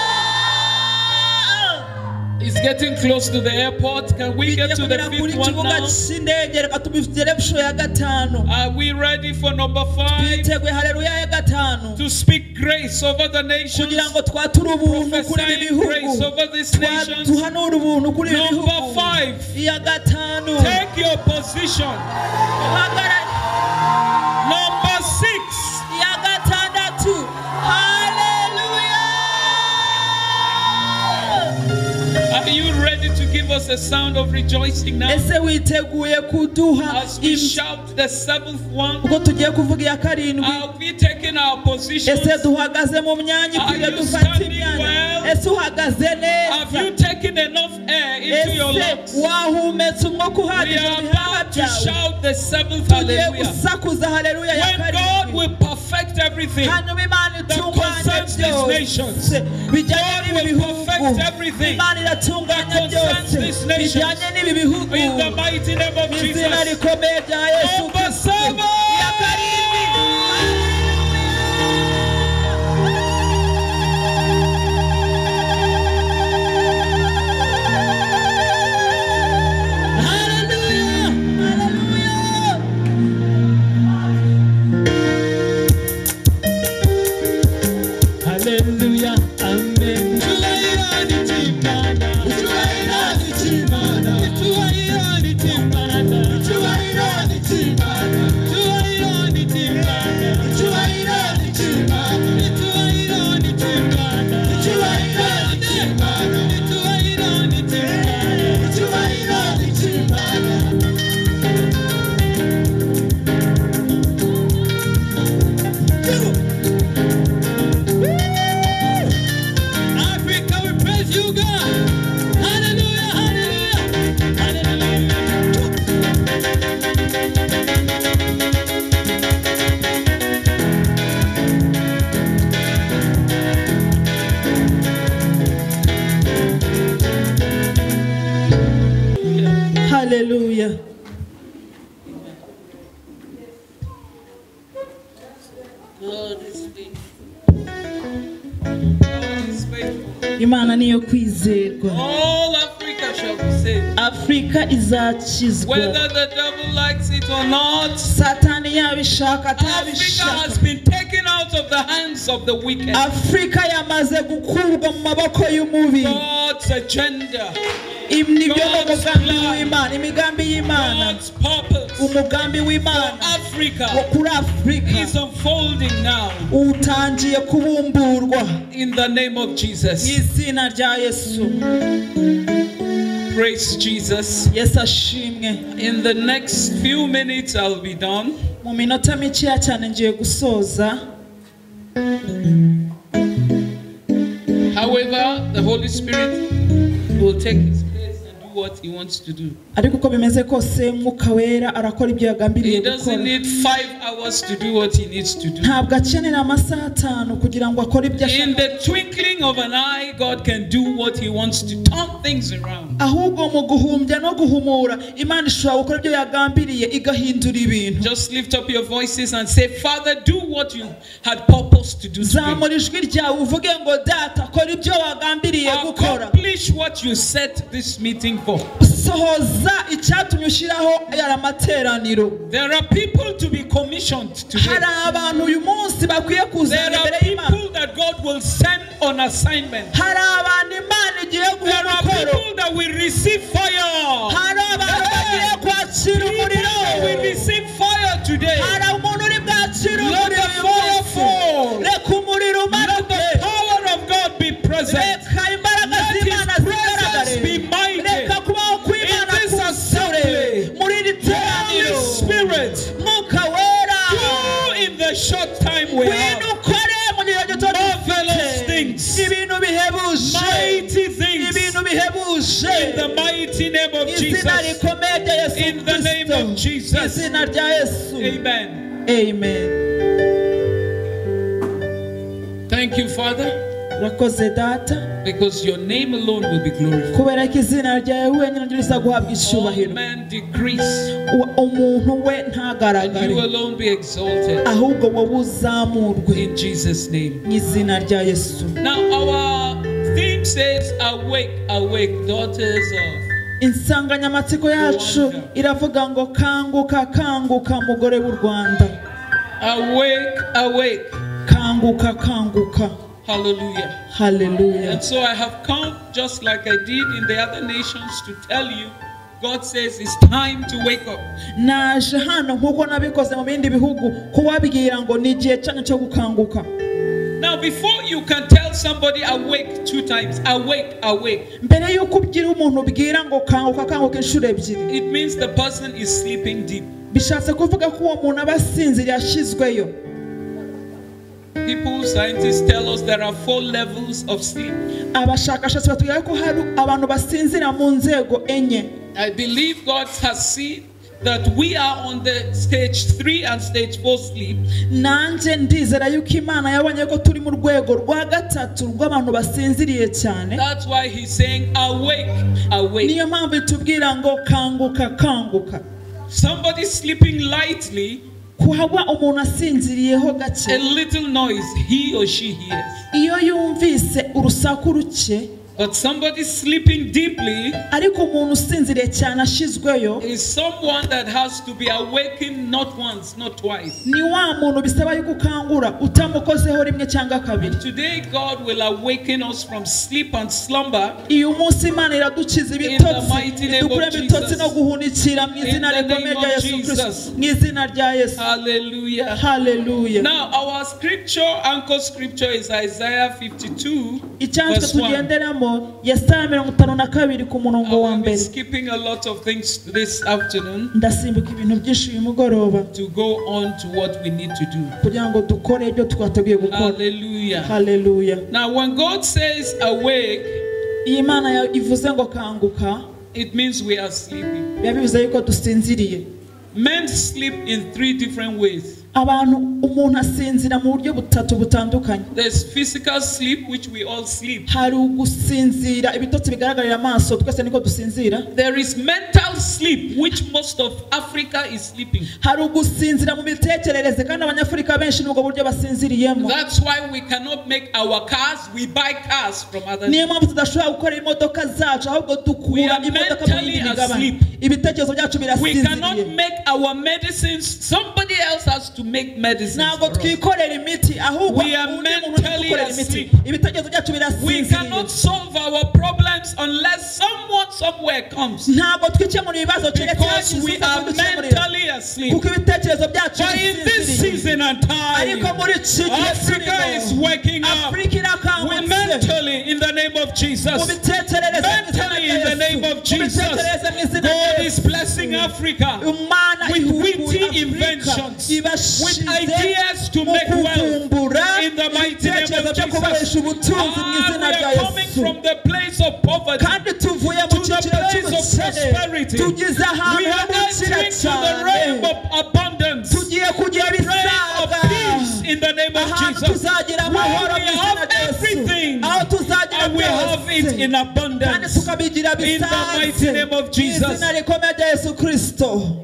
It's getting close to the airport. Can we get to the Kugera kuri 5th one kibuga now? cy'indege, reka tubigere inshuro ya gatanu. Are we ready for number 5? Twiteguye haleluya ya gatanu. To speak grace over the nations. Kugira ngo twature ubuntu kuri ibi Prophesying bihugu. grace over these nations. Tuhanure ubuntu kuri ibi Number bihugu. 5. Iya gatanu. Take your position. Uhagarare. Number 6. Iya gatandatu. Haleluya. Are you ready to give us a sound of rejoicing now? Ese witeguye kuduha As we shout the 7th one, ubwo tugiye kuvuga iya karindwi? are we taking our positions? Ese duhagaze mu myanya ikwiriye Are you dufata standing imyanya? well? Ese uhagaze Have neza? you taken enough air into your Ese lungs? wahumetse umwuka We uhagije are mu bihaha about to byawe? shout the 7th Tugiye hallelujah. gusakuza haleluya ya When God karindwi. will perfect everything Hanyuma Imana that itunganye concerns these byose nations, bijyanye God n'ibi will bihugu. perfect everything Imana iratunganya that concerns byose these nations. bijyanye n'ibi bihugu. In the mighty name of Mu izina Jesus. rikomeye rya Yesu Number Kristo. 7. Iya karindwi. Hallelujah! Hallelujah! Hallelujah, amen. Africa, we praise you, God. Hallelujah, hallelujah, hallelujah. Hallelujah. God is faithful. God is faithful. Imana niyo kwizerwa. All Africa shall be saved. Afrika izakizwa. Whether the devil likes it or not, Satani yabishaka Africa atabishaka. has been taken out of the hands of the wicked. Afrika yamaze gukurwa mu maboko y'umubi. God's agenda, Nibyo God's umugambi plan, w'Imana, imigambi y'Imana, God's purpose umugambi for w'Imana wo Africa kuri Afrika is unfolding now utangiye kubumburwa in the name of mu Jesus. izina rya Yesu. Praise Jesus. Yesu ashimwe. In the next few minutes, I'll be done. Mu minota mikeya cyane ngiye gusoza. However, the Holy Spirit will take his place and do what he wants to do. Ariko uko bimeze kose Mwuka Wera arakora ibyo yagambiriye He doesn't gukora. need 5 hours to do what he needs to do. Ntabwo akenera amasaha 5 kugira ngo akore ibyo In ashaka. the twinkling of an eye, God can do what he wants to turn things around. Ahubwo mu guhumbya no guhumura Imana ishobora gukora ibyo yagambiriye igahindura ibintu. Just lift up your voices and say, Father, do what you had purposed to do today. Zamura ijwi ryawe uvuge ngo Data kora ibyo wagambiriye gukora. Accomplish what you set this meeting for. Sohoza icyatumye ushyiraho aya materaniro. There are people to be commissioned today. Hari abantu uyu munsi bakwiye kuzana There are imbere y'Imana. people that God will send on assignment. Hari abantu Imana igiye guha There are umukoro. people that will receive fire. Hari abantu bagiye kwakira People umuriro. that will receive fire today. Hari umuntu uri bwakire Let umuriro the uyu fire munsi. fall. Reka umuriro Let In the name of Jesus. Izina rya Yesu. Amen. Amen. Thank you, Father. Urakoze Data. Because your name alone will be glorified. Kubera ko izina ryawe wenyine riza guhabwa icyubahiro. All men decrease. Umuntu we ntagaragare. And you alone be exalted. Ahubwo wowe uzamurwe. In Jesus' name. Mu izina rya Yesu. Now our theme says, awake, awake, daughters of. Insanganyamatsiko yacu iravuga ngo kanguka, kanguka mugore w'u Rwanda. Awake, awake. Kanguka, kanguka. Hallelujah. Hallelujah. And so I have come, just like I did in the other nations, to tell you, God says it's time to wake up. Naje hano nkuko nabikoze mu bindi bihugu kubabwira ngo ni igihe cyanyu cyo gukanguka. Now, before you can tell somebody awake 2 times, awake, awake. Mbere yuko ubwira umuntu ubwira ngo kanguka, kanguka inshuro ebyiri. It means the person is sleeping deep. Bishatse kuvuga ko uwo muntu aba asinziriye ashyizweyo. People, scientists tell us there are 4 levels of sleep. Abashakashatsi batubwira ko hari abantu basinzira mu nzego enye. I believe God has seen that we are on the stage 3 and stage 4 sleep. Nanje ndizera yuko Imana yabonye ko turi mu rwego rwa gatatu rw'abantu basinziriye cyane. That's why he's saying awake, awake. Niyo mpamvu itubwira ngo kanguka, kanguka. Somebody sleeping lightly, kuhaba umuntu asinziriyeho gake, a little noise he or she hears. Iyo yumvise urusaku ruke. But somebody sleeping deeply ariko umuntu usinziriye cyane ashizweyo is someone that has to be awakened not once, not twice. Ni wa muntu bisaba yuko ukangura utamukozeho rimwe cyangwa kabiri. Today God will awaken us from sleep and slumber. Uyu munsi Imana iradukiza ibitotsi, idukure ibitotsi no guhunikira mu izina rikomeye rya Yesu Kristo. Mu izina rya Yesu. Hallelujah. Hallelujah. Now our scripture, anchor scripture is Isaiah 52. Icyanditswe tugenderamo Yesaya 52 ku murongo wa mbere. Skipping a lot of things this afternoon. Ndasimbuka ibintu byinshi uyu mugoroba. To go on to what we need to do. Kugira ngo dukore ibyo twateguye gukora. Hallelujah. Hallelujah. Now when God says awake, iyi Imana ivuze ngo kanguka, it means we are sleeping. Bivuze yuko dusinziriye. Men sleep in 3 different ways. Abantu umuntu asinzira mu buryo butatu butandukanye. There's physical sleep, which we all sleep. Hari ugusinzira ibitotsi bigaragarira amaso, twese niko dusinzira. There is mental sleep, which most of Africa is sleeping. Hari ugusinzira mu mitekerereze kandi abanyafurika benshi nubwo buryo basinziriyemo. That's why we cannot make our cars, we buy cars from other. Niyo mpamvu tudashobora gukora imodoka zacu ahubwo dukura imodoka mu yindi migabane. Ibitekerezo byacu We cannot birasinziriye. make our medicines. Somebody else has to make medicines. Ntabwo twikorera imiti ahubwo We are undi muntu mentally udukorera imiti. asleep. Ibitekerezo byacu We birasinziriye. cannot solve our problems unless someone somewhere comes. Ntabwo twikemura ibibazo keretse Because hagize we uza are kudukemurira. mentally asleep. Kuko ibitekerezo byacu But in this bisinziriye. season and time, Ariko muri iki gihe Africa turimo, is waking up. Afrika We irakangutse. mentally, in the name of Jesus. Mu mitekerereze mu izina Mentally, rya in the Yesu. name of Mu Jesus. mitekerereze mu izina rya God is Yesu. blessing Africa Imana with ihuguye witty Afrika, inventions, ibashize with ideas to mu make wealth. kuvumbura In the mighty name ibitekerezo of byo kubaresha Jesus. ubutunzi mu izina We rya are coming Yesu. from the place of poverty Kandi tuvuye mu to the cyiciro place of cy'ubukene prosperity. tugeze ahantu We ho are gukira entering to the realm cyane of abundance, tugiye kugira the realm of ibisaga peace in the name of ahantu Jesus. tuzagira Where amahoro we mu izina have rya Yesu everything aho tuzagira and we have it byose in kandi abundance. tukabigira In the mighty bisanzwe name of mu Jesus. izina rikomeye rya Yesu Kristo.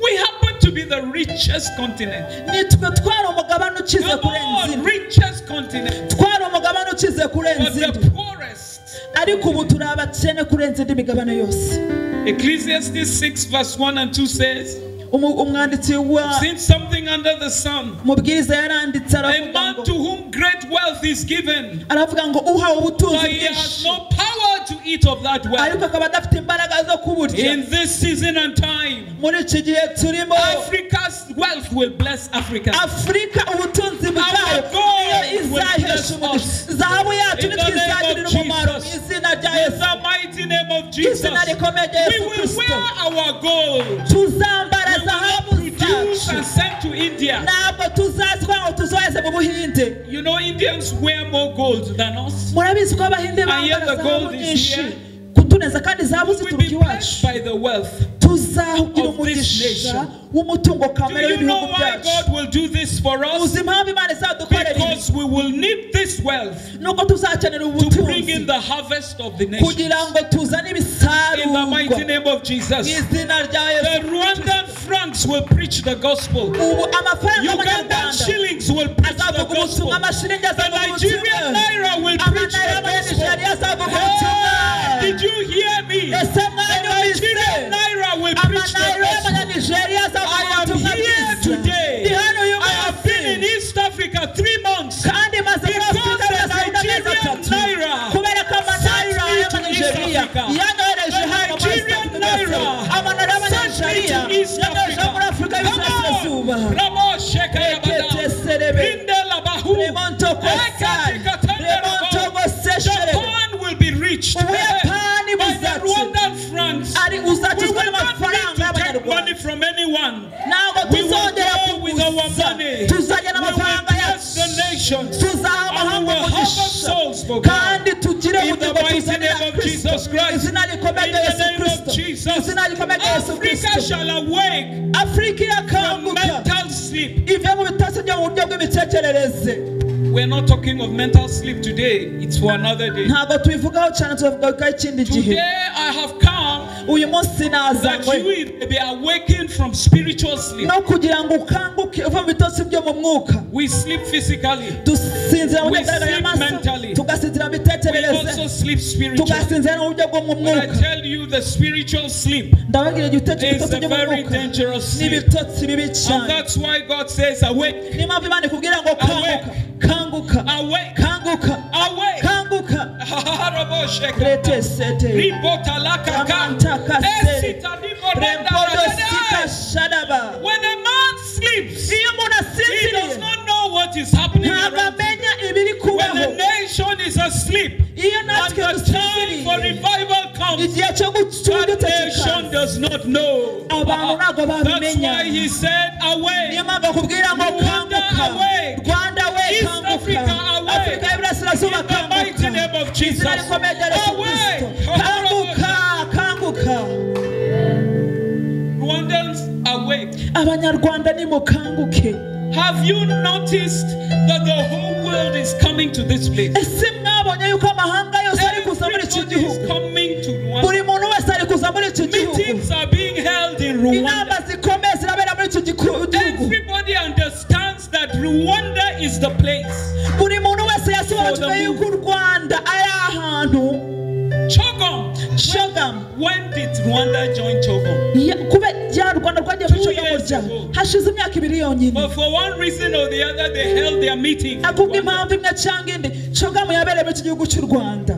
We happen to be the richest continent. Nitwe twari umugabane ukize Come kurenza on, indi. richest continent. Twari umugabane ukize kurenza But the indi. poorest. Ariko ubu turi abakene kurenza indi migabane yose. Ecclesiastes 6 verse 1 and 2 says, Umwanditsi wa Since something under the sun, Mubwiriza yaranditse a aravuga man ngo to whom great wealth is given, aravuga ngo uhawe ubutunzi but he has bwinshi no power to eat of that wealth. ariko akaba adafite imbaraga zo kuburya. In this season and time, Muri iki gihe turimo, Africa's wealth will bless Africa. Afrika ubutunzi bwayo Our God niyo will bless izahesha umugisha. us. Zahabu yacu In the name nitwizagirira of umumaro mu Jesus. izina rya In Yesu. the mighty name of Jesus, Izina rikomeye rya we Yesu will Kristo. wear our gold. Tuzambara We will zahabu produce zacu. and send to India. Ntabwo tuzazwa ngo tuzoheze mu Buhinde. You know, Indians wear more gold than us. Murabizi ko Abahinde And yet bambara the zahabu gold is nyinshi here. kutuneza kandi zahabu We will zituruka be iwacu. blessed by the wealth. Tuzagira of this umugisha nation. w'umutungo Do kamere you know w'ibihugu why byacu. God will do this for us? Uzi impamvu Imana izadukorera ibi? Because we will need this wealth Nuko tuzakenera to bring in ubutunzi the harvest of the nations. kugira ngo tuzane In the ibisarurwa mighty name of mu Jesus. izina rya The Yesu. Rwandan francs will preach the gospel. Ubu amafaranga Ugandan y'amanyarwanda shillings will preach the azavuga gospel. ubutumwa, amashiringi The azavuga Nigerian ubutumwa, naira will preach amanayira the gospel. y'amanyanigeria azavuga ubutumwa. Hey, did you hear me? Ese The mwanyumvise? Nigerian naira will preach the Amanayira gospel. y'amanyanigeria azavuga I am ubutumwa here bwiza. today. Ndi hano uyu I have been in munsi East Africa 3 months. kandi maze muri Because Afurika the y'Iburasirazuba amezi Nigerian 3 naira kubera ko amanayira sent me to East y'amanyanigeria Africa. yanyohereje The hano muri East Nigerian Africa naira amanayira sent me y'amanyanigeria to East yanyohereje Africa. muri Afurika Come y'Iburasirazuba. on. Ramo Shekayabada. Reketeserebe. Rinde Labahu. Remontokosai. Remontogoseshere. Japan will be rich Ubuyapani by the buzakira. Rwandan francs. Ari We uzakizwa will not n'amafaranga need to take y'abanyarwanda. money from anyone. Ntabwo We will tuzongera go with our kuguza, money. tuzajya We will n'amafaranga bless yacu, the nations. tuzaha And we amahanga will harvest umugisha souls for God. kandi tugire In the ubugingo mighty tuzanira name of Kristo. Jesus Christ. Izina rikomeye In rya the Yesu name of Kristo. Jesus. Izina rikomeye rya Yesu Africa Kristo. shall awake Afurika from irakanguka mental sleep. ive mu bitotsi byo mu buryo bw'imitekerereze. We're not talking of mental sleep today. It's for another day. Ntabwo tubivugaho cyane, tubivugaho ikindi gihe. Today I have come Uyu munsi that nazanywe you will be awakened from spiritual sleep. no kugira ngo ukanguke uve mu bitotsi byo mu mwuka. We sleep physically. Dusinzira mu We buryo bw'ayo sleep maso, mentally. tugasinzira mu We mitekerereze, also sleep spiritually. tugasinzira no mu buryo bwo mu When I mwuka. tell you the spiritual sleep Ndababwira is ibitotsi a byo mu very mwuka dangerous ni sleep. ibitotsi bibi And cyane. that's why God says, awake, Niyo mpamvu Imana ikubwira ngo kanguka, kanguka, awake, kanguka, awake. kanguka. Rete sete. Amantakasere. Rempodosika shadaba. When a man sleeps, Iyo umuntu he does asinziriye not know what is happening ntabwo around him. amenya ibiri When the kubaho. nation is asleep Iyo and natwe the time for dusinziriye revival comes, igihe cyo that gucungutse nation kikaza, does not know. abantu ntabwo That's babimenya. why he said, awake. Niyo mpamvu akubwira ngo Rwanda kanguka, awake. Rwanda we East kanguka, Africa awake. Afurika y'Iburasirazuba In the mighty kanguka, name of Jesus. izina rikomeye rya Yesu Awake. Kristo, kanguka, kanguka. Rwandans awake. Abanyarwanda nimukanguke. Have you noticed that the whole world is coming to this place? Ese mwabonye yuko amahanga yose ari kuza muri iki Everybody is gihugu? coming to Rwanda. Buri muntu wese ari kuza muri iki gihugu. Meetings are being held in Rwanda. Inama zikomeye zirabera muri iki gihugu. Everybody understands that Rwanda is the place. Buri muntu wese yasobanukiwe For the yuko u Rwanda ari ahantu. CHOGM. CHOGM. When did Rwanda join CHOGM? Kube ya Rwanda rwagiye muri Two CHOGM years rya ago. hashize imyaka 2 yonyine. But for one reason or the other, they held their meeting. in Akubwa Rwanda. impamvu imwe cyangwa indi, CHOGM yabereye muri iki gihugu cy'u Rwanda.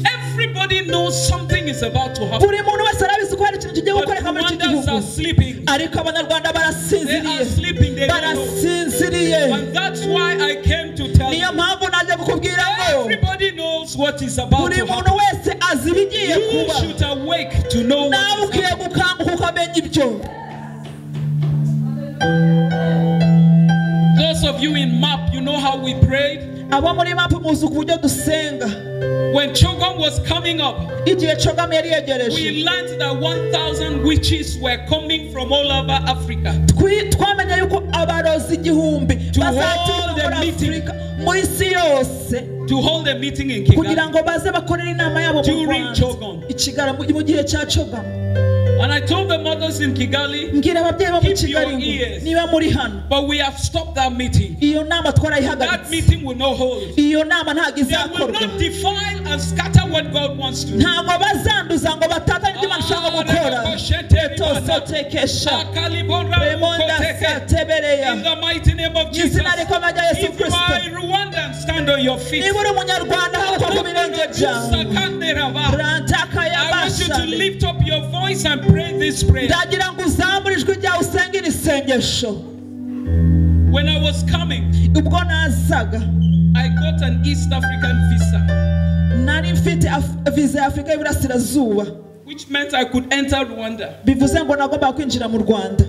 Everybody knows something is about to happen. Buri muntu wese arabizi ko hari ikintu kigiye But gukoreka muri iki Rwandans gihugu. are sleeping. Ariko abanyarwanda They barasinziriye, are sleeping. They don't know. barasinziriye. And that's why I came to tell Niyo you. mpamvu naje kukubwira ngo Everybody knows what is about buri to muntu happen. wese azi ibigiye You kuba. should awake to know Nawe what is ukwiye happening. gukanguka ukamenya ibyo. Those of you in MAP, you know how we prayed. Abo muri MAP muzi uburyo dusenga. When CHOGM was coming up, Igihe CHOGM yari yegereje, we learned that 1,000 witches were coming from all over Africa. Twamenye yuko abarozi 1000 To bazaturuka hold a muri meeting. Afurika, mu isi yose, To hold a meeting in kugira Kigali. ngo baze bakorere inama yabo mu During Rwanda. CHOGM. I Kigali, mu gihe cya CHOGM. And I told the mothers in Kigali, Mbwira ababyeyi bo mu Keep your Kigali ngo ears. niba muri hano, but we have stopped that meeting. iyo nama That twarayihagaritse. meeting will not hold. Iyo nama ntabwo They will izakorwa. not defile and scatter what God wants to do. Ntabwo bazanduza ngo batatanye ibyo Imana ishaka gukora. Tosotekesha. Remonda satebereya. In the mighty name of Jesus. Izina rikomeye rya Yesu If you are Kristo. a Rwandan, stand on your feet. Niba uri umunyarwanda haguruka ku birenge byawe. Rantaka I want you to yabasha. lift up your voice and pray this prayer. Ndagira ngo uzamure ijwi ryawe usenge iri sengesho. When I was coming, Ubwo nazaga, I got an East African visa, nari mfite visa ya Afurika y'Iburasirazuba, which meant I could enter Rwanda. bivuze ngo nagombaga kwinjira mu Rwanda.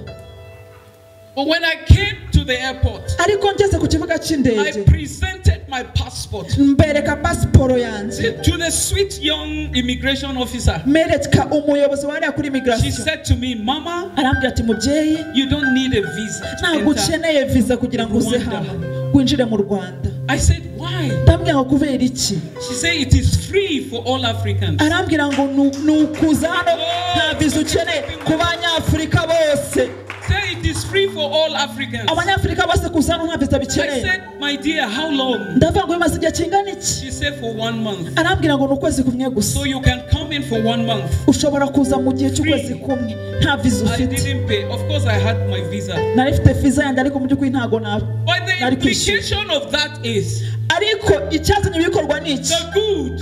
But when I came to the airport, Ariko ngeze ku kibuga I cy'indege, presented my passport Mbereka pasiporo yanjye. To the sweet young immigration officer. Mereka umuyobozi wariya kuri She immigration. said to me, "Mama, Arambwira ati mubyeyi, you don't need a visa to ntabwo enter." ukeneye visa kugira ngo uze Rwanda. hano winjire mu Rwanda. I said, "Why?" Ndambwira ngo kubera iki? She said, "It is free for all Africans." Arambwira ngo ni ukuza hano nta visa ukeneye ku banyafurika bose. Say it is free for all Africans. Abanyafurika bose kuza hano nta visa I bikeneye. said, "My dear, how long?" Ndavuga ngo bimaze igihe kingana iki? She said, "For 1 month." Arambwira ngo ni ukwezi kumwe gusa. So you can come in for 1 month. Ushobora kuza mu gihe cy'ukwezi kumwe nta visa I ufite. didn't pay. Of course, I had my visa. Nari mfite visa yanjye ariko mu by'ukuri ntago But the nari kwishyura. implication of that is Ariko icyazanye ibikorwa ni iki? the good,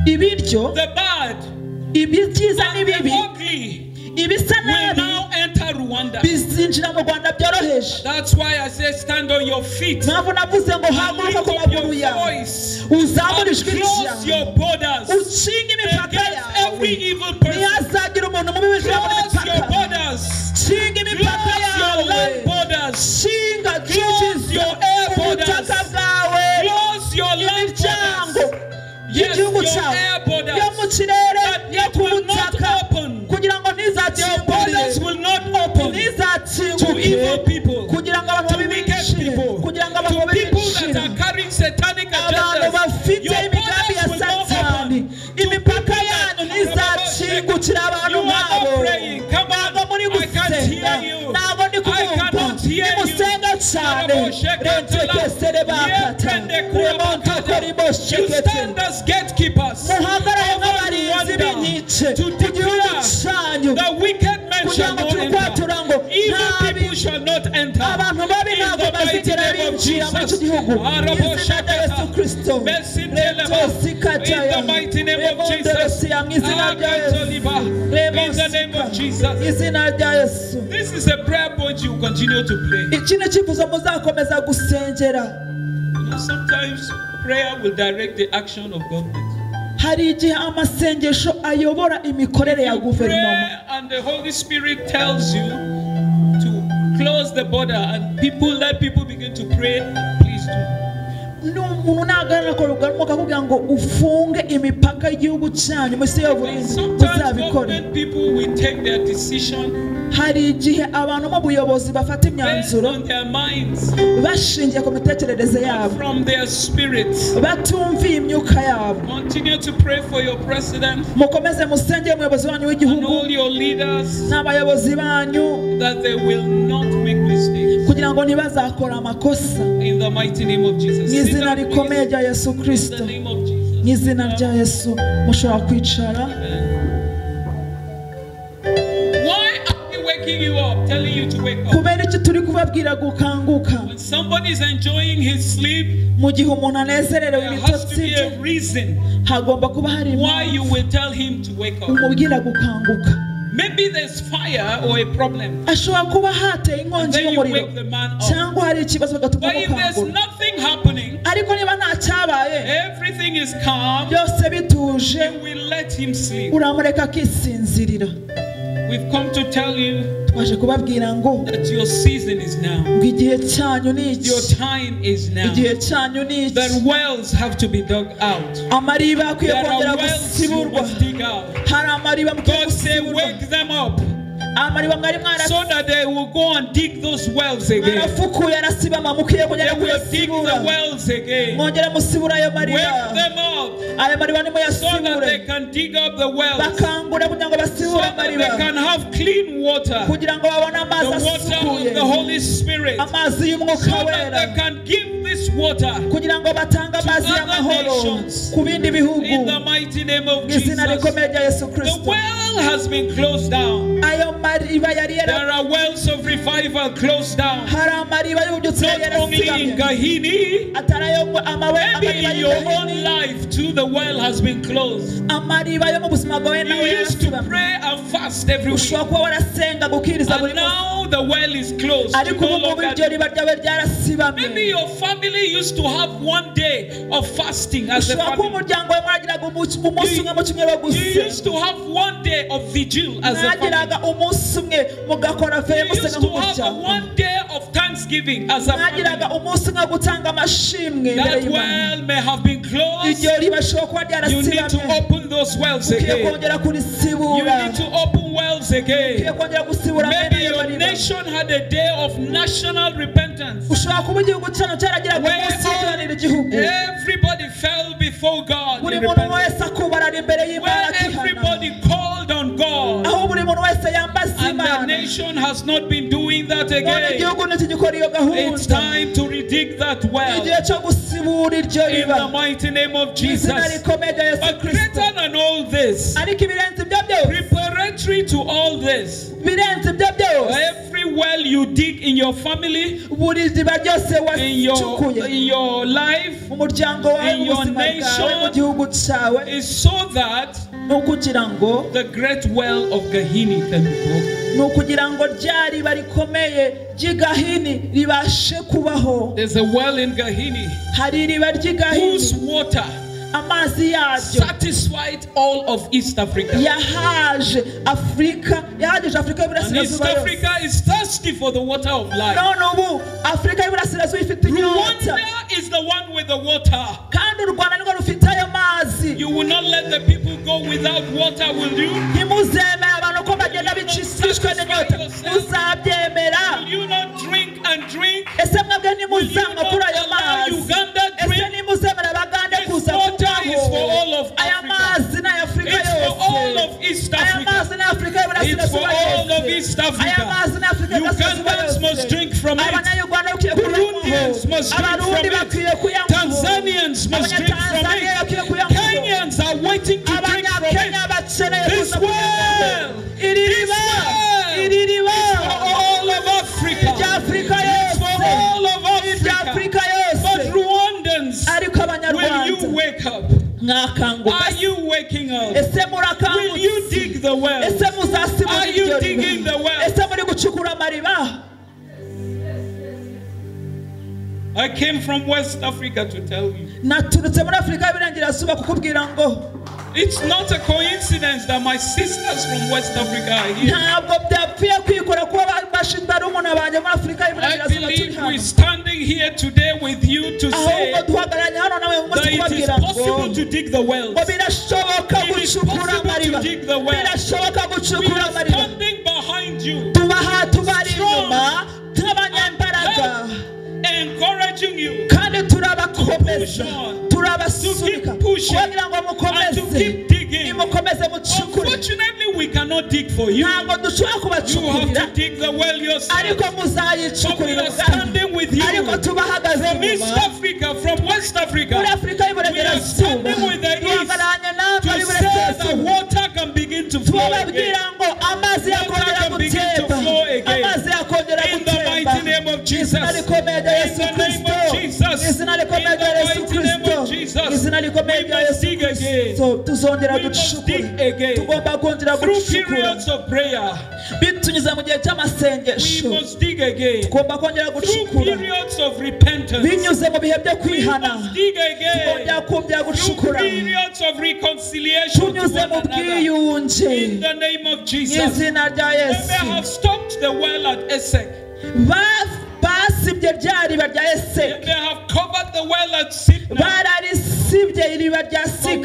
Ibiryo, the bad, ibyiza and the n'ibibi, ugly ibisa will nabi now enter Rwanda. bizinjira mu Rwanda byoroheje. That's why I say stand on your feet. Mpamvu navuze ngo And haguruka lift ku up maguru your yawe, voice. uzamure And ijwi close ryawe, your borders ukinge imipaka against yawe, every evil person. ntihazagire umuntu mubi winjira muri Close your mipaka. borders. Kinga imipaka Close your land yawe, borders. kinga Close your air borders. ubutaka bwawe, Close your land imiryango borders. Yes, y'igihugu your cyawe air borders. yo mu kirere, That yo it ku will not butaka, open. kugira ngo Your borders ntizakingurire, will not open to ntizakinguke evil people, kugira ngo abantu to babi wicked binjire, people, kugira ngo abantu to babi people that binjire, are carrying satanic abantu agendas. bafite Your imigambi ya borders will not satani, open to imipaka people yanyu that ntizakingukira abantu You are not nk'abo. praying. Come Ntabwo on. muri I can't gusenga, hear you. ntabwo ndi I kubumva. cannot hear you. Nimusenga cyane, rentekesere bakata, You stand as gatekeepers muhagarare over nk'abarinzi Rwanda b'inkike to ku gihugu declare cyanyu, the wicked men kugira shall ngo not turi enter. kwatura ngo Evil nabi people shall not enter. abantu babi In ntabwo the mighty bazigera name of binjira muri iki Jesus. gihugu. Mu izina rya Yesu Kristo. In the mighty name of Jesus. Mu izina rya Yesu. In the name of Jesus. Izina rya Yesu. This is a prayer point you continue to pray. Iki ni icyifuzo muzakomeza gusengera. You know, sometimes prayer will direct the action of government. Hari igihe amasengesho ayobora imikorere ya guverinoma. Pray and the Holy Spirit tells you to close the border and people let people begin to pray. Please do. N'umuntu nahagarara akakubwira akakubwira ngo ufunge imipaka y'igihugu cyanyu munsi y'uburinzi Sometimes uzabikore. government people will take their decision Hari igihe abantu mu buyobozi bafata based imyanzuro on their minds, bashingiye ku mitekerereze not yabo, from their spirits. batumviye imyuka yabo. Continue to pray for your president Mukomeze musengere umuyobozi wanyu and w'igihugu all your leaders n'abayobozi banyu that they will not make mistakes. kugira ngo ntibazakore amakosa. In the mighty name of Jesus. Mu Sit izina down, rikomeye please. rya Yesu In Kristo. the name of Jesus. Mu izina rya Yesu mushobora kwicara. Why are we waking you up, telling you to wake up? Kubera iki turi kubabwira gukanguka? When somebody is enjoying his sleep, Mu gihe umuntu anezerewe there has to ibitotsi be bye, a reason hagomba kuba hari why you impamvu will tell him to wake up. umubwira gukanguka. Maybe there's fire or a problem. Ashobora kuba hateye And inkongi then you y'umuriro wake the man up. cyangwa hari ikibazo bigatuma But if there's umukangura. nothing happening, Ariko niba nta cyabaye, everything is calm, byose bituje, you will let him sleep. uramureka akisinzirira. We've come to tell you Twaje kubabwira ngo that your season is now. ngo igihe cyanyu ni iki, Your time is now. igihe cyanyu ni iki. That wells have to be dug out. Amariba akwiye There kongera are wells you gusiburwa. must dig out. Hari amariba mukwiye God say, gusiburwa. wake them up Amariba mwari so that they will go and dig those wells again. mwarafukuye arasibama, mukwiye kongera They will dig the kuyasibura. wells again. Mwongere musibure ayo mariba. Wake them up Ayo mariba so that nimuyasibure. they can dig up the wells. Bakangura kugira ngo So basibure that they amariba, can have clean water. kugira ngo babone The amazi water of asukuye, the Holy Spirit. amazi y'umwuka So that wera, they can give this water kugira ngo batange amazi other y'amahoro nations. ku bindi bihugu. in the mighty name of Mu izina Jesus. rikomeye rya Yesu The Kristo. well has been closed down. Ayo mariba yari There yara are wells of revival closed down. hari amariba y'ububyutse yari Not only in yarasigamye, Gahini, atari ayo amawe maybe amariba in your own y'Igahini, life too, the well has been closed. amariba yo mu buzima bwawe nawe You used to yarasibamye. pray and fast every week, Ushobora kuba warasenga gukiriza buri and munsi, now the well is closed. You ariko no ubu ngubu longer iryo riba ryawe Maybe ryarasibamye. your family used to have one day of fasting as a Ushobora kuba family. umuryango wawe mwagiraga umunsi umwe mu cyumweru wo You gusenga, used to have one day of vigil as a family. mwagiraga umunsi umwe mugakora veye You used musenga to have nk'umuryango. one day of thanksgiving thanksgiving as a family. That well may have been closed. You need to open those wells again. You need to open wells again. Maybe your nation had a day of national repentance where everybody fell before God in repentance, where everybody called on God, and the nation has not been doing that again. It's time to redig that well in the mighty name of Jesus. But greater than all this, preparatory to all this, every well you dig in your family, in your life, in your nation, is so that the great well of Gahini can be broken. There's a well in Gahini whose water satisfied all of East Africa. And East Africa is thirsty for the water of life. Rwanda is the one with the water. You will not let the people go without water, will you? Will you not drink and drink? Will you not allow Uganda drink? This water is for all of Africa. It's for all of East Africa. It's for all of East Africa. Ugandans must drink from it. Burundians must drink from it. Tanzanians must drink from it. Kenyans are waiting to drink from it. This well, this well is for all of Africa. It's for all of Africa. But Rwandans, will you wake up? Are you waking up? Will you dig the well? Are you digging the well? I came from West Africa to tell you. It's not a coincidence that my sisters from West Africa are here. I believe we're standing here today with you to say that it is possible to dig the wells. It is possible to dig the wells. We are standing behind you, strong and encouraging you to push on, to keep pushing, and to keep digging. Unfortunately, we cannot dig for you. You have to dig the well yourself. But we are standing with you from East Africa, from West Africa. We are standing with the East to say that water can begin to flow again. Water can begin to flow again. In the mighty name of Jesus. In the name of Jesus. In the mighty name of Jesus. We must dig again. We must dig again. Through periods of prayer, we must dig again. Through periods of repentance, we must dig again. Through periods of reconciliation to one another. In the name of Jesus. They may have stopped the well at Esek. They may have covered the well at Sitna. But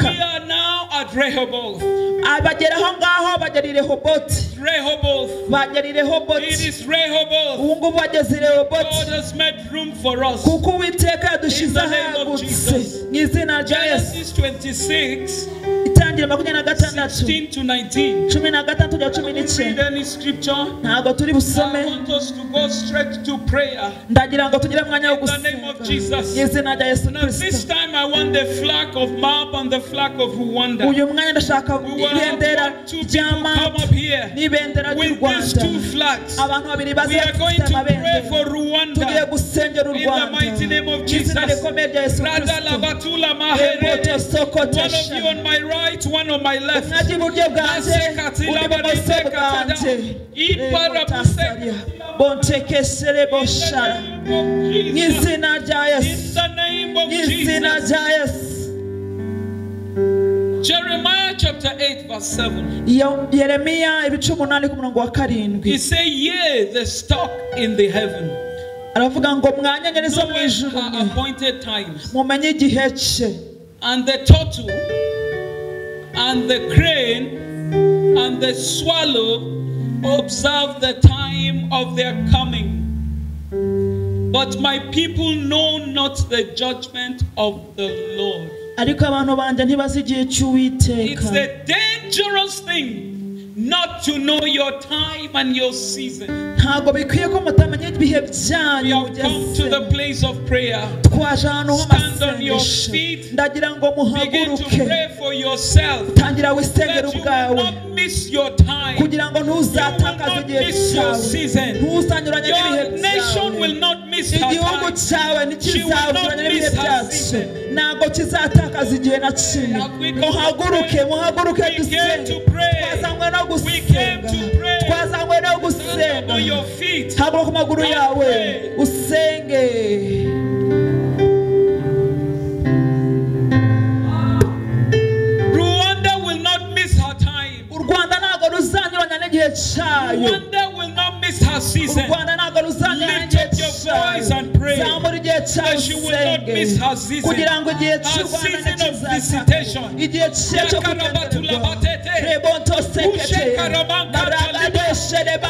we are now at Rehoboth. Rehoboth. It is Rehoboth. God has made room for us. In the name of Jesus. Genesis 26, 16 to 19. Read any scripture. I want us to go straight to prayer. In the name of Jesus. Now this time I want the flag of MAP and the flag of Rwanda. We will have 1, 2 people come up here with these two flags. We are going to pray for Rwanda in the mighty name of Jesus. One of you on my right, one on my left. In the name of Jesus. Jeremiah chapter 8 verse 7. He said, yea, the stock in the heaven. Aravuga ngo mwa nyenyeri zo mu knoweth ijuru her mwe, appointed times. mumenye igihe cye. And the turtle, and the crane, and the swallow observe the time of their coming. But my people know not the judgment of the Lord. Ariko abantu banjye ntibazi igihe cy'Uwiteka. It's a dangerous thing not to know your time and your season. Ntabwo bikwiye ko mutamenya ibihe We byanyu have come to mugeze. the place of prayer. Twaje ahantu Stand on your h'amasengesho. feet. Ndagira ngo Begin to muhaguruke. pray for yourself Tangira wisengere that you will ubwawe not miss your time. kugira ngo You will ntuzatakaze not igihe miss your cyawe, season. ntuzanyuranye Your n'ibihe nation byawe. will not miss her Igihugu time. cyawe She will not ntikizanyuranye n'ibihe miss her byacu, season. ntabwo kizatakaza igihe na kimwe. Have we come to Muhaguruke, pray? muhaguruke We came dusenge. to pray. Twazanywe no We came gusenga, to pray. twazanywe no Stand up gusenga. on your feet. Haguruka ku maguru And yawe pray. usenge. Rwanda will not miss her time. U Rwanda ntabwo ruzanyuranya n'igihe cyayo. Rwanda will not miss her U season. Rwanda ntabwo ruzanyuranya Lift n'igihe up your voice cyayo. and pray Zamura igihe cyawe that she will not usenge miss her season. kugira ngo igihe Her cy'u Rwanda season of ntikizatakaze. visitation. Igihe cye cyo kugendererwa. Rebonto sekete maragadeshereba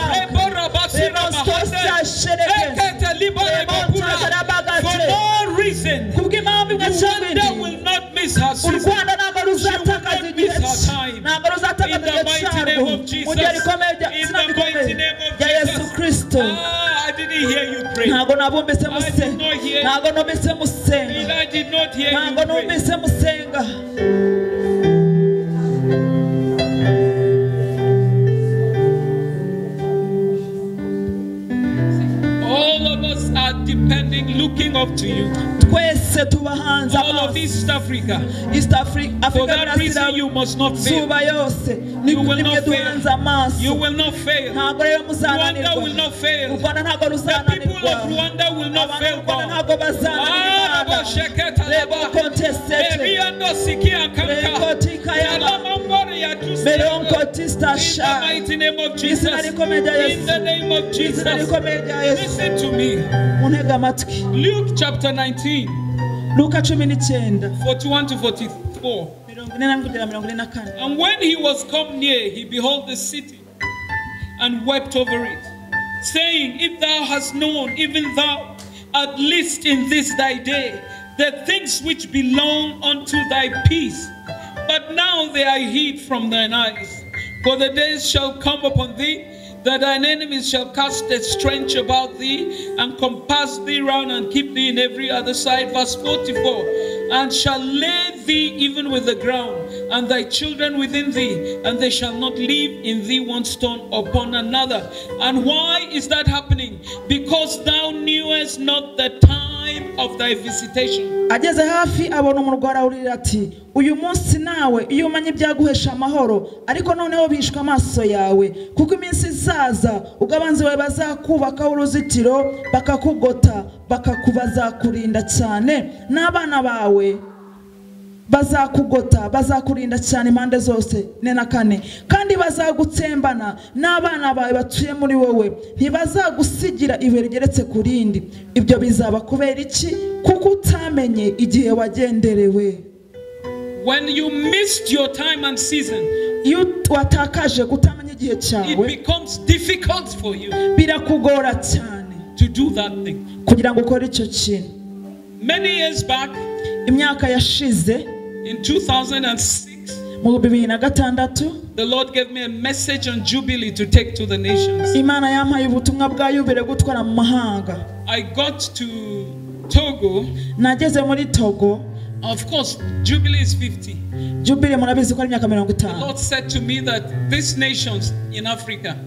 For no reason, kubw'impamvu imwe cyangwa Rwanda indi. will not miss her U season. Rwanda ntabwo ruzatakaza She will not igihe miss her cye, time. ntabwo ruzatakaza In the igihe mighty cyarwo name of mu Jesus. gihe rikomeye rya In izina the rikomeye mighty name of rya Yesu Jesus. Kristo. Ah, I didn't hear you pray. Ntabwo nabumvise I did musenga, not hear ntabwo numvise musenga, I did not hear ntabwo you pray. numvise musenga. All of us are depending, looking up to you. Twese tubahanze All of amaso. East Africa. East Africa, For Africa that reason, you must not fail. zuba yose You will nimwe not fail. duhanze amaso. You will not fail. Ntabwo rero Rwanda muzananirwa. will not fail. U Rwanda ntabwo The people ruzananirwa. of Rwanda will not Abantu fail b'u Rwanda God. ntabwo bazananirwa. Rebo kontesete Meronko In the tistasha. mighty name of Izina Jesus. rikomeye rya In Yesu. the name of Izina Jesus. rikomeye rya Yesu. Listen to me. Muntege amatwi. Luke chapter 19, Luka 19 41 to 44. 41 kugera 44. And when he was come near, he beheld the city and wept over it, saying, If thou hast known, even thou, at least in this thy day, the things which belong unto thy peace, but now they are hid from thine eyes. For the days shall come upon thee that thine enemies shall cast a trench about thee and compass thee round and keep thee in every other side. Verse 44. And shall lay thee even with the ground, and thy children within thee, and they shall not leave in thee one stone upon another. And why is that happening? Because thou knewest not the time of thy visitation. Ageze hafi abona umurwa arawurira ati uyu munsi nawe iyo umenya ibyaguhesha amahoro, ariko noneho bishwe amaso yawe, kuko iminsi izaza ubwo abanzi bawe bazakubakaho uruzitiro bakakugota, bakakubazakurinda cyane, n'abana bawe bazakugota, bazakurinda cyane impande zose. 44 kandi bazagutsembana n'abana bawe batuye muri wowe, ntibazagusigira ibuye rigeretse ku rindi. Ibyo bizaba kubera iki? Kuko utamenye igihe wagenderewe. When you missed your time and season, Iyo watakaje kutamenya igihe it cyawe, becomes difficult for you birakugora cyane to do that thing. kugira ngo ukore icyo kintu. Many years back, Imyaka yashize in 2006, mu 2006, the Lord gave me a message on Jubilee to take to the nations. Imana yampaye ubutumwa bwa yubile gutwara mu mahanga. I got to Togo. Nageze muri Togo. Of course, Jubilee is 50. Jubilee murabizi ko ari imyaka mirongo The itanu. Lord said to me that these nations in Africa,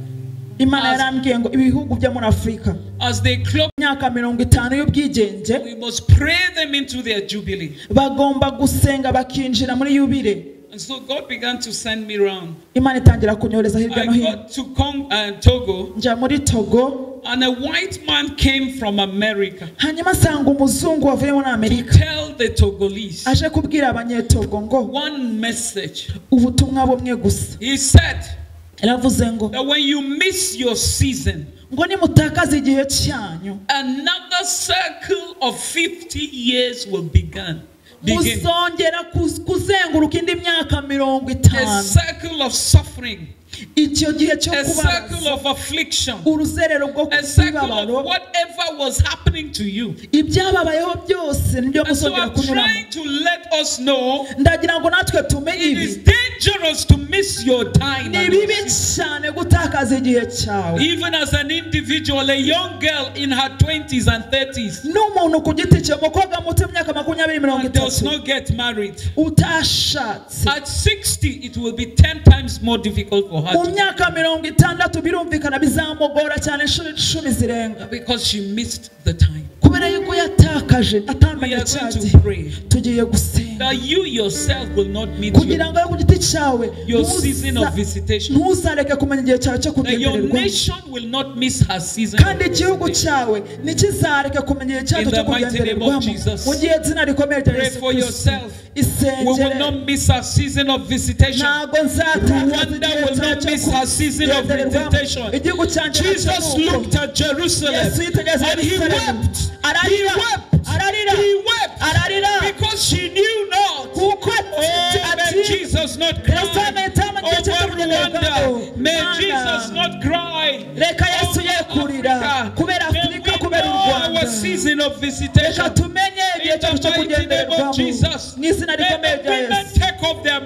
Imana yarambwiye ngo ibihugu byo muri Afurika, as they clock, imyaka 50 y'ubwigenge, we must pray them into their Jubilee. bagomba gusenga bakinjira muri yubile. And so God began to send me round. Imana itangira kunyohereza hirya I no hino. got to Togo, Njya muri Togo, and a white man came from America hanyuma asanga umuzungu wavuye muri to Amerika tell the Togolese aje kubwira abanyetogo ngo one message. ubutumwa bumwe gusa. He said Yaravuze ngo that when you miss your season, Ngo nimutakaza igihe cyanyu, another circle of 50 years will begin. Muzongera kuzenguruka indi myaka 50. A circle of suffering. Icyo gihe cyo A circle kubabaza, of affliction. uruzerero rwo A circle of kubabaro, whatever was happening to you. Ibyababayeho byose nibyo And so muzongera I'm kunyuramo. trying to let us know Ndagira ngo natwe tumenye it is ibi. dangerous to miss your time. Ni and your bibi season. cyane gutakaza igihe cyawe. Even as an individual, a young girl in her 20s and 30s N'umuntu ku giti cye, umukobwa muto w'imyaka 20 and does 30 not get married. utashatse, At 60, it will be 10 times more difficult for her mu to, myaka 60 birumvikana bizamugora cyane inshuro 10 zirenga, because she missed the time. kubera yuko yatakaje We atamenye are cya going to gihe. pray Tugiye gusenga that you yourself will not meet kugira ngo ku giti cyawe your season of visitation. ntuzareke kumenya igihe cyawe cyo That your kugendererwa, nation will not miss her season of kandi igihugu visitation. cyawe ntikizareke kumenya igihe cyacu In cyo the mighty name of kugendererwamo. Jesus. Mu gihe izina rikomeye rya Pray Yesu for Kristo. yourself. We will Isengere. not miss our season of visitation. Ntabwo nzatakaza Rwanda igihe will cyawe not cyo miss her season of kugendererwamo. visitation. Igihugu cyanjye Jesus nacyo ni uko. looked at Jerusalem Yesu yitegereza and he Yerusalemu. wept. He Ararira. wept. Ararira. He wept Ararira. because she knew not. Kuko Oh, may ati Jesus not cry Yesu amenya igihe cyo over kugendererwamo. Rwanda. May Mana. Jesus not cry Reka Yesu over ye kurira Africa. kubera May Afurika, we kubera u know our Rwanda. season of Reka visitation. tumenye igihe In cyacu the cyo mighty name of kugendererwamo. Jesus. Mu izina May rikomeye the rya women Yesu. take off their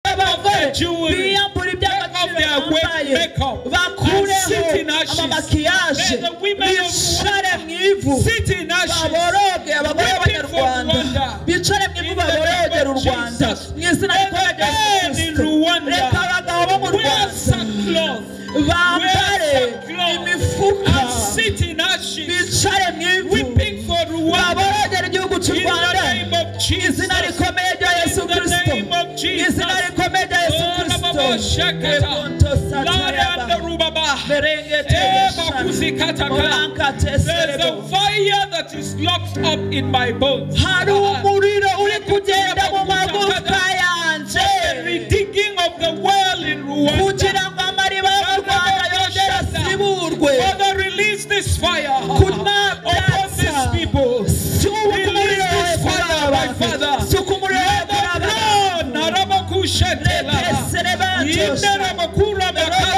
Abagore jewelry, biyambura take off iby'agaciro their bambaye, makeup, and bakureho sit in ashes. amamakiyaje, May the women of bicare mu ivu, Sit in ashes. baboroge abagore Weeping for b'Abanyarwanda, Rwanda. bicare mu ivu In the name baborogere of u Rwanda. Jesus. Mu izina May the rikomeye rya men Yesu in Kristo. Rwanda Reka abagabo bo mu wear Rwanda sackcloth, bambare wear sackcloth, imifuka, and sit in ashes, bicare mu ivu, weeping for Rwanda. baborogere igihugu cy'u In the Rwanda. name of Jesus. Izina rikomeye rya Yesu In the Kristo. name of Jesus. Izina rikomeye rya Yesu Oh, Kristo. Rababo Shakata. Rekonto Lord, satayaba. and the Rubaba. Merengete Eh, yeshana. Bakuzikataka. Morankate There's a serebo. fire that is locked up in my bones. Hari umuriro uri kugenda mu magufwa yanjye, The redigging of the well in Rwanda. kugira ngo amariba yo mu Rwanda yongere asiburwe. Father, release this fire Kuma upon these data. people. Suka Release umuriro wawe this kuri fire, aba my bantu. Father. Suka umuriro wawe kuri aba bantu.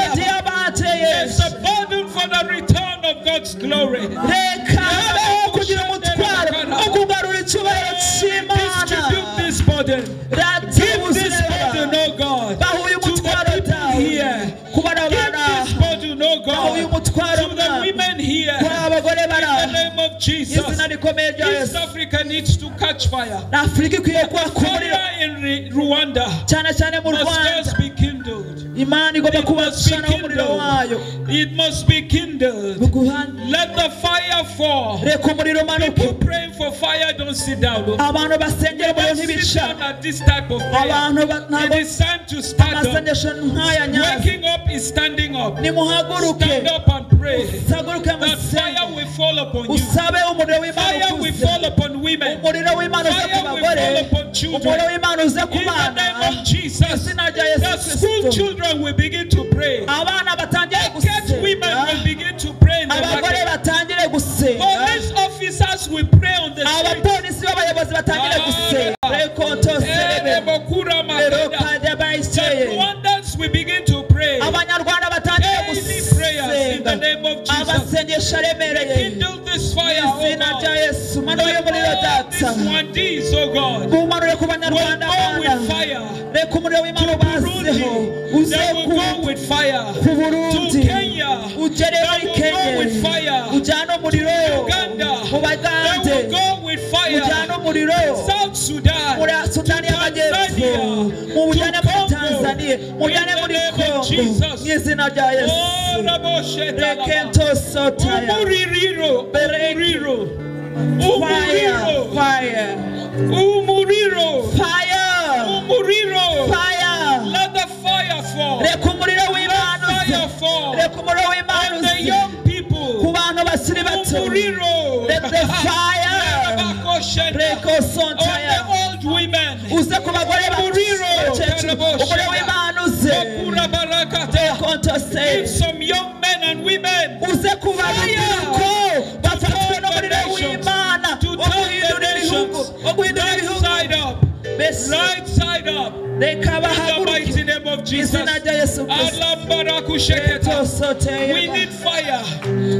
There's a burden for the return of God's glory. Reka habeho kugira umutwaro wo kugarura icyubahiro cy'Imana. Distribute this burden. Give this burden, oh God, Bahuye to the umutwaro people dawe here. ku bana Give bari this aha. burden, oh Bahuye God, umutwaro to the mwami women here. kuri abagore bari In the aha. name of Jesus. Izina rikomeye rya East Yesu. Africa needs to catch fire. Afurika ikwiye kwaka umuriro Fire in Rwanda cyane cyane mu must Rwanda. first be kindled. Imana igomba It must be kubacanaho umuriro wayo. kindled. It must be kindled. Buguhana. Let the fire fall. Reka umuriro umanuke. People praying for fire don't sit down. Don't Abantu basengera umuriro sit ntibicara. down at this type of prayer. Abantu It ntabwo is time to stand up. amasengesho nk'aya nyazo. Waking up is standing up. Nimuhaguruke, Stand up and pray. usaguruke That musenge, fire will fall upon you. usabe umuriro w'Imana Fire will ukuze. fall upon women. Umuriro w'Imana uze ku Fire will bagore, fall upon children. umuriro w'Imana uze ku In the bana. name of Jesus, Izina rya Yesu the school Kristo. children will begin to pray. Abana batangire Market women gusenga, will begin to pray in the abagore market. batangire gusenga, Police officers will pray on the street. abapolisi b'abayobozi batangire gusenga. Rekonto serebe, Erebokura makeda. erokajya The bayiseye. Rwandans will begin to pray. Abanyarwanda batangire Daily prayers in the gusenga, name of Jesus. amasengesho aremereye. Kindle this fire, oh Izina rya God. Yesu, manure umuriro All data. these Rwandese, oh God, Mumanure ku will banyarwanda go bana. with fire. Reka umuriro w'Imana To ubazeho, Burundi, uze they will ku go with fire. ku Burundi, To Kenya, ugere they muri will Kenya, go with fire. ujyane umuriro Uganda, mu they Bagande, will go with fire. ujyane umuriro South Sudan, muri Sudani y'Amajyepfo, Tanzania, mujyane to muri Congo, Tanzania, mujyane in the muri name of Congo, Jesus. mu izina rya Oh, Yesu. Rabo Shetalaba. Rekento sotaya. Umuriro, Umuriro, Fire, Umuriro, fire, Umuriro, fire, Umuriro. fire. Let the fire fall. Reka umuriro w'Imana uze. Fire fall Reka umuriro w'Imana on the uze young ku people. bantu bakiri bato. Umuriro. Let the fire. Rabako Sheta. Reko On sontaya. the old women. Uze ku bagore Umuriro. bakecuru. Umuriro w'Imana uze. Bakura barakata. Rekonto se. Give some young men and women Uze ku fire side up. Reka In the bahaguruke mighty name of Jesus. Izina rya Yesu Kristo. Alambarakusheketa. We need fire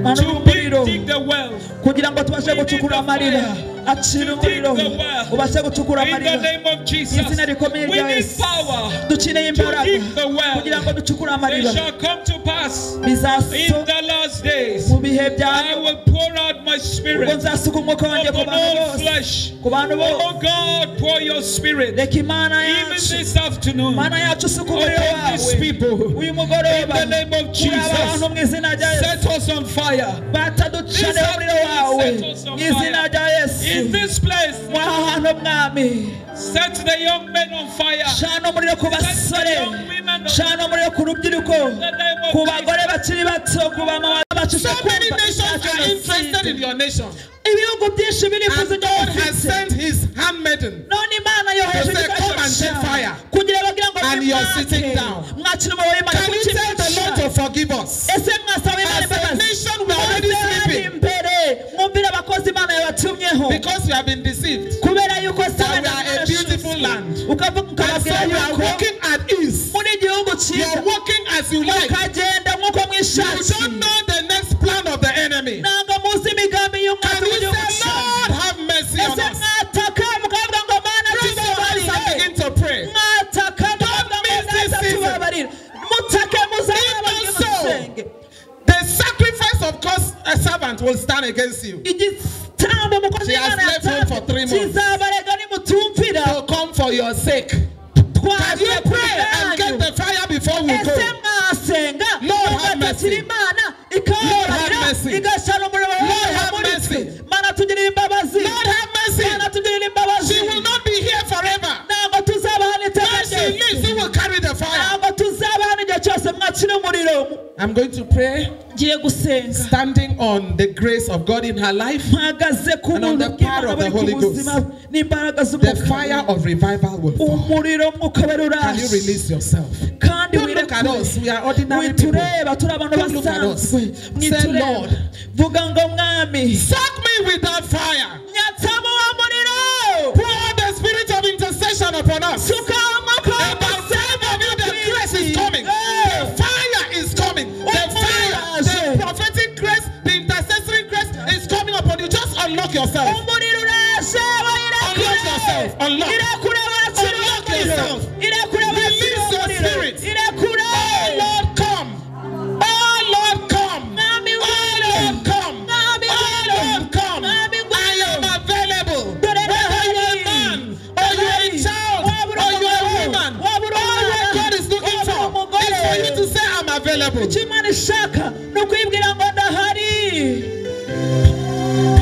Mana to umuriro dig the well. kugira ngo tubashe We need gucukura the amarira fire acira to dig umuriro the well. ubashe gucukura In the amarira name of Jesus. Izina rikomeye We rya need Yesu. power Dukeneye to imbaraga dig the well. kugira ngo ducukure It amarira shall come to pass in bizaso the last days. mu bihe bya I will pour out my ubwo spirit nzasuka umwuka wanjye ku upon bantu all bose flesh. ku bantu bose Oh God, pour your spirit reka Imana even yacu this afternoon Imana yacu usuka umuriro upon these wawe people. uyu mugoroba In the name of kuri aba Jesus. bantu mu izina rya Yesu Set us on fire. bataducaneho umuriro wawe Set us on mu izina fire. rya Yesu In this place, muri aha hantu mwami set the young men on fire. cana umuriro ku Set the basore young women on cana umuriro ku rubyiruko the name of ku bagore Jesus. bakiri bato ku bamama So bacusha many nations are interested in your nation. ibihugu byinshi birifuza And ibyo God has bafite sent his handmaiden. none Imana yoheje To say, igikoresho "Come and take cyayo fire." kugira bagira ngo And you're nimwake. sitting down. Mwakire umuriro w'Imana Can you kuki tell the Lord to forgive us? ese mwasaba Imana As a imbabazi nation, we are already Muze hano sleeping. imbere mwumvire abakozi Imana yabatumyeho Because you have been deceived. kubera yuko That we are a beautiful land. ukavuga And so ukababwira you are yuko walking at ease. muri igihugu You cyiza are walking as you like. mukagenda nk'uko You mwishakiye don't know the next plan of the enemy. ntabwo muzi imigambi y'umwanzi Can you w'igihugu say, cyanyu Lord, have mercy on ese us? mwataka mukavuga ngo Mana Raise your hands and tubabarire begin to pray. mwataka mukavuga ngo miss this Data season. tubabarire mutake muzababwire Even so, musenge the sacrifice of God's servant will stand against you. igitambo umukozi She has w'Imana left home for 3 yatanze months. kizabarega nimutumvira To come for your sake. Can twaje you ku pray and get bwanyu the fire before we go? ese mwasenga Lord, have mugatakira mercy. Imana Lord, ikababarira have mercy. igashana umuriro Lord, wawe have muri twe mercy. Mana tugirire imbabazi Lord, have mercy. Mana tugirire imbabazi She will not be here forever. ntabwo tuzaba hano iteka When she ryose leaves, she will carry the fire. ntabwo tuzaba hano igihe cyose mwakira umuriro I'm going to pray ngiye gusenga standing on the grace of God in her life. mpagaze ku And on buntu the power bw'Imana of the buri ku Holy Ghost. buzima n'imbaraga The z'umwuka fire of revival will fall. umuriro w'umwuka wera Can you uraje release yourself? kandi Don't look at us. We are ordinary people. witureba turi abantu Don't look at us. basanzwe Say, mwitureba Lord, vuga ngo mwami Suck me with that fire. nyatsamo wa muriro Pour the spirit of intercession upon us. suka umwuka About 5 of you, the grace is coming. The fire is coming. The fire, the prophetic grace, the intercessory grace is coming upon you. Just unlock yourself. umuriro uraje Unlock yourself. Unlock. irakure wakira Unlock umuriro yourself. irakure wakira Release your umuriro spirit. irakure Oh Lord, come. Oh Lord, come. Mwami Oh ngwino. Lord, come. Mwami Oh ngwino. Lord, come. Mwami I ngwino. am available. Dore Whether you're a ndahari. man or you're a Ndahari. child Waba uri or you're a umugabo, woman, waba uri all umwana, what God is looking waba uri for umugore. is for you to say, I'm available. icyo Imana ishaka ni ukwibwira ngo ndahari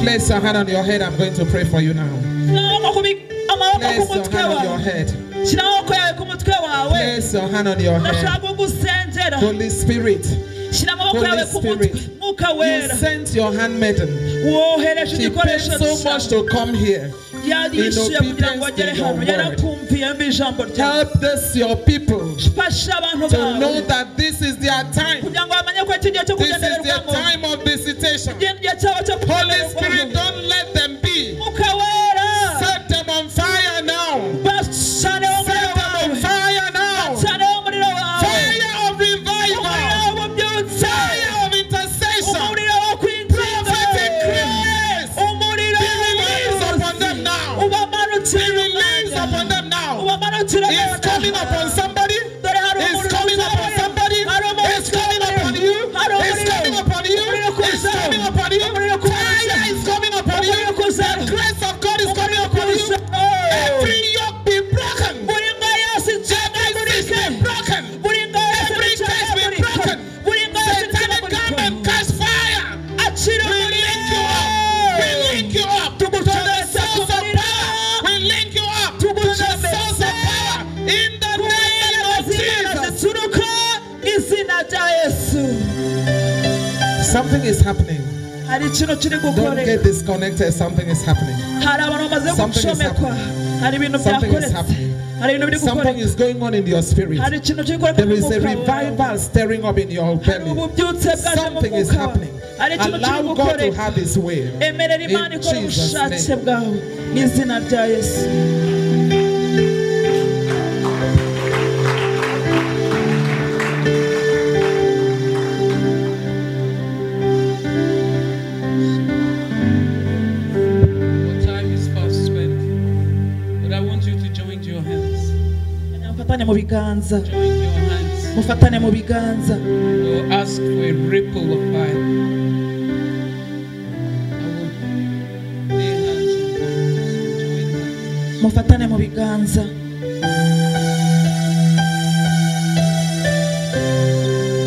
Place your hand on your head. I'm going to pray for you now. Amaboko amaboko ku Place your mutwe hand on your wawe head. shyira amaboko yawe ku mutwe wawe Place your hand on your head. ndashaka kugusengera Holy Spirit, shyira amaboko Holy yawe ku mutwe Spirit, mwuka you wera sent your handmaiden. wohereje She paid igikoresho so much to come here. yarishyuye kugira ngo obedience agere to your hano word. yarakumviye mbi ijambo ryawe Help this your people fasha abantu to know bawe that this is their time. kugira ngo bamenye ko iki gihe cyo This is their kugendererwamo time of visitation. igihe cyabo cyo Holy Spirit, kugendererwamo don't let them be. mwuka wera Set them on fire now. bacaneho Set umuriro them on wawe fire now. bacaneho umuriro wawe Fire of umuriro revival. w'ububyutse Fire of intercession. umuriro wo kwinginga Prophetic grace. umuriro Be released upon them now. ubamanukire Be released upon them now. ubamanukire It's coming upon somebody. Dore hari It's umuriro coming upon uzamuye. somebody. Hari umuriro It's coming upon you. Hari It's umuriro. coming upon you. Umuriro It's kuzaho. coming upon you. Umuriro kuzaho. Fire is coming upon you. Umuriro kuzaho. The grace of God is coming upon you. Kuzaho. Every yoke be broken. buri ngo yose Every cyst icagagurike be broken. buri ngo yose Every curse be icagagurike broken. buri ngo yose Satanic icagagurike garment catch fire. acira We link you up. We link you up to the source of power. We link you up to the source of power. In the name of Jesus. zituruka mu izina rya Yesu Something is happening. hari ikintu kiri Don't gukoreka get disconnected. Something is happening. hari abantu bamaze Something is gucomekwa happening. hari ibintu Something is byakoretse happening. hari ibintu biri Something gukoreka is going on in your spirit. hari ikintu kiri gukoreka There mu is a mwuka wawe revival stirring up in your hari belly. ububyutse bwaje mu Something is mwuka wawe happening. hari ikintu kiri Allow God to gukoreka have His way. emerera Imana In ikora Jesus' ubushake name. bwawe mu izina rya Yesu. Mufatane mu biganza. Join your hands. Mufatane mu biganza. We'll ask for a ripple of fire. I will lay hands on one person. Join hands. Mufatane mu biganza.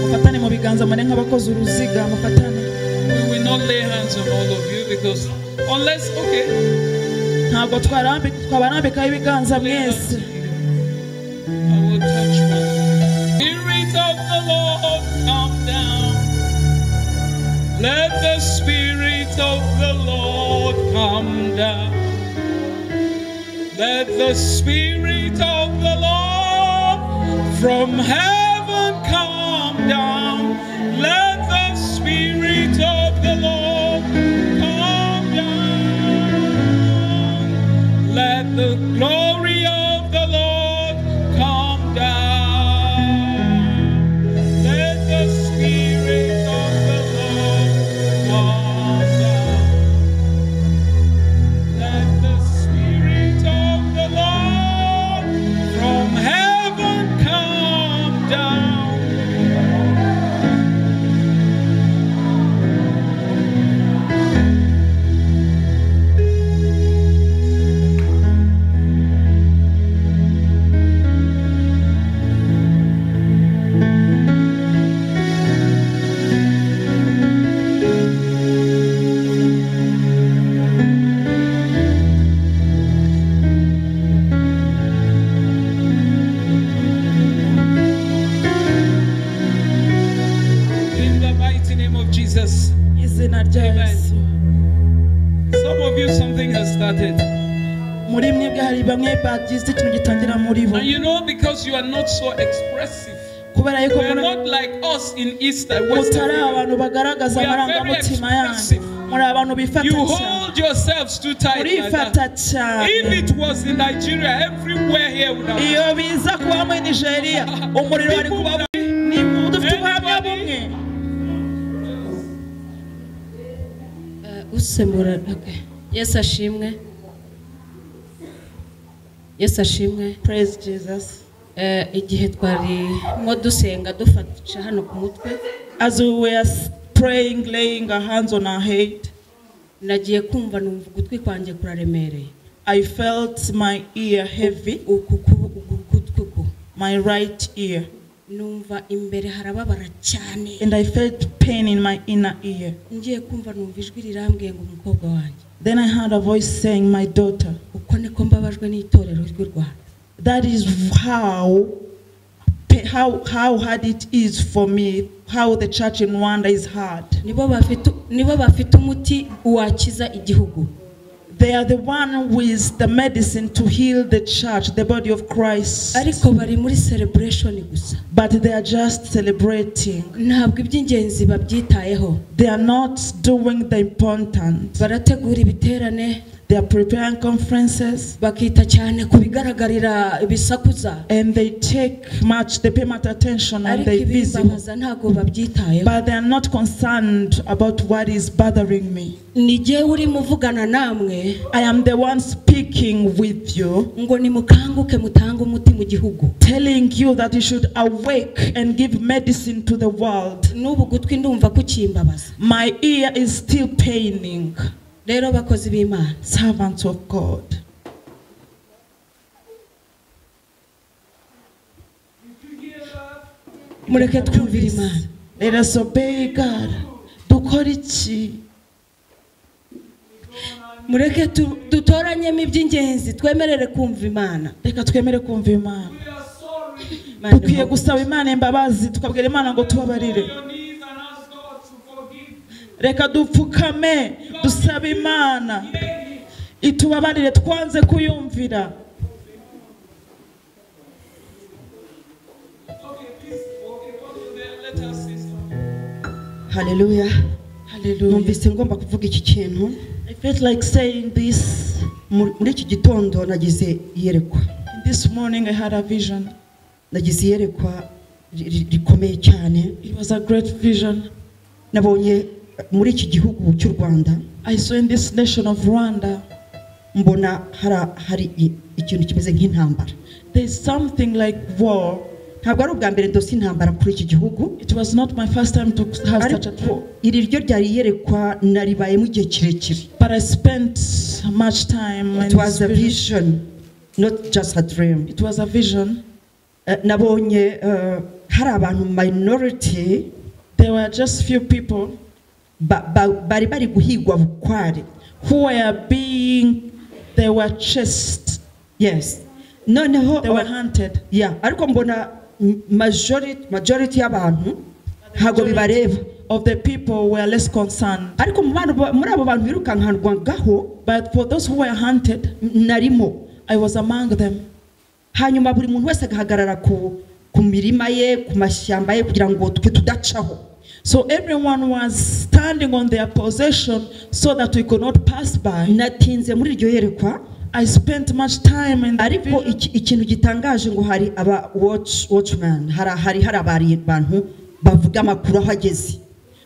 Mufatane mu biganza mane nk'abakoze uruziga mufatane. We will not lay hands on all of you because unless, okay. Ntabwo twabarambikaho ibiganza mwese. I will touch one. Spirit of the Lord, come down. Let the Spirit of the Lord come down. Let the Spirit of the Lord from heaven come down. Let the Spirit of the Lord come down. Let the glory of the Lord come down. Let the Spirit of the Lord come down. Let the Spirit of the Lord from heaven come down. In the mighty name of Jesus. Izina rya Amen. Yesu. Some of you, something has started. Muri mwebwe hari bamwe bagize ikintu gitangira muri bo. And you know, because you are not so expressive. Kubera yuko You are not like us in East and West mutari Africa. abantu bagaragaza We are very amarangamutima yanyu. expressive. Muri abantu bifata You cyane. hold yourselves too tight. Like Murifata that. cyane. If it was in Nigeria, everywhere here would have. Iyo biza kuba muri Nigeria, umuriro wari People kuba would have. ni dufite ubuhamya bumwe. Usemura, okay. Yesu ashimwe. Yesu ashimwe. Praise Jesus. Igihe twarimo dusenga dufatisha hano ku mutwe. As we were praying, laying our hands on our head, nagiye kumva numva ugutwi kwanjye kuraremereye. I felt my ear heavy. Uku gutwi ku. My right ear. Numva imbere harababara cyane. And I felt pain in my inner ear. Ngiye kumva numva ijwi rirambwiye ngo umukobwa wanjye. Then I heard a voice saying, my daughter. Uko niko mbabajwe n'itorero ry'u Rwanda. That is how hard it is for me, how the church in Rwanda is hard. Nibo bafite umuti wakiza igihugu. They are the one with the medicine to heal the church, the body of Christ. Ariko bari muri celebration gusa. But they are just celebrating. Ntabwo iby'ingenzi babyitayeho. They are not doing the important. Barategura ibiterane. They are preparing conferences. Bakita cyane ku bigaragarira ibisakuza. And they pay much attention on the visible. Ntabwo babyitayeho. But they are not concerned about what is bothering me. Ni jyewe urimo uvugana namwe. I am the one speaking with you. Ngo nimukanguke mutange umuti mu gihugu. Telling you that you should awake and give medicine to the world. N'ubu gutwi ndumva kukimbabaza. My ear is still paining. Rero bakozi b'Imana. Servants of God. Mureke twumvire Imana. Let us obey God. Dukore iki? Mureke dutoranyemo iby'ingenzi twemerere kumva Imana. Reka twemere kumva Imana. Dukwiye gusaba Imana imbabazi tukabwira Imana ngo tubabarire. Reka dupfukame dusabe Imana itubabarire twanze kuyumvira. Hallelujah. Hallelujah. Numvise ngomba kuvuga iki kintu. I felt like saying this. Muri iki gitondo nagize iyerekwa. This morning I had a vision. Nagize iyerekwa rikomeye cyane. It was a great vision. Nabonye muri iki gihugu cy'u Rwanda. I saw in this nation of Rwanda. Mbona hari ikintu kimeze nk'intambara. There's something like war. Ntabwo ari ubwa mbere ndose intambara kuri iki gihugu. It was not my first time to have such a Ariko dream. Iri ryo ryari iyerekwa naribayemo igihe kirekire. But I spent much time in It was this a vision. Vision, not just a dream. It was a vision. Nabonye hari abantu minority. There were just few people bari bari guhigwa bukware. Who were being, they were chased. Yes. Noneho They were hunted. Yeah, ariko mbona majority y'abantu ntago bibareba. Of the people were less concerned. Ariko muri abo bantu birukankanwagaho, But for those who were hunted, narimo. I was among them. Hanyuma buri muntu wese agahagarara ku mirima ye, ku mashyamba ye kugira ngo twe tudacaho. So everyone was standing on their possession so that we could not pass by. Natinze muri iryo yerekwa. I spent much time in the Ariko vision. Ikintu gitangaje ngo hari aba watchman, hari abari bantu bavuga amakuru aho ageze.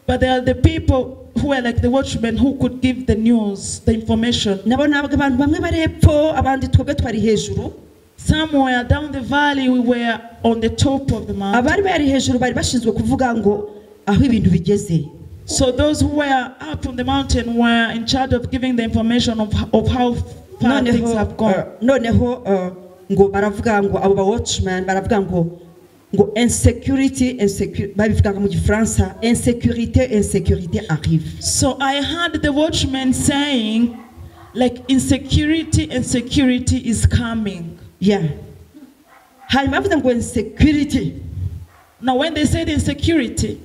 But there are the people who were like the watchmen who could give the news, the information. Nabona abantu bamwe bari hepfo, abandi twebwe twari hejuru. Somewhere down the valley we were on the top of the mountain. Abari bari hejuru bari bashinzwe kuvuga ngo aho ibintu bigeze. So those who were up on the mountain were in charge of giving the information of how far things have gone. Noneho ngo baravuga ngo abo ba watchmen baravuga ngo insecurity, babivuga mu Gifaransa, insécurité, insécurité arrive. So I heard the watchmen saying, like, insecurity, insecurity is coming. Yeah. Hanyuma bavuze ngo insecurity. Now when they said insecurity,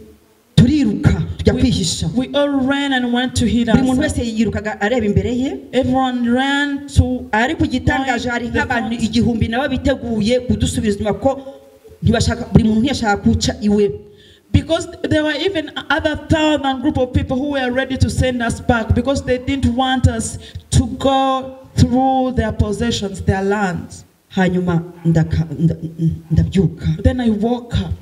turiruka tujya kwihisha. We all ran and went to hid Buri muntu ourselves. wese yirukaga areba imbere ye. Everyone ran to Ariko igitangaje hari the nk'abantu front. 1000 nabo biteguye kudusubiza inyuma ko ntibashaka, buri muntu ntiyashaka guca iwe. Because there were even other thousand group of people who were ready to send us back because they didn't want us to go through their possessions, their lands. Hanyuma ndabyuka. Then I woke up.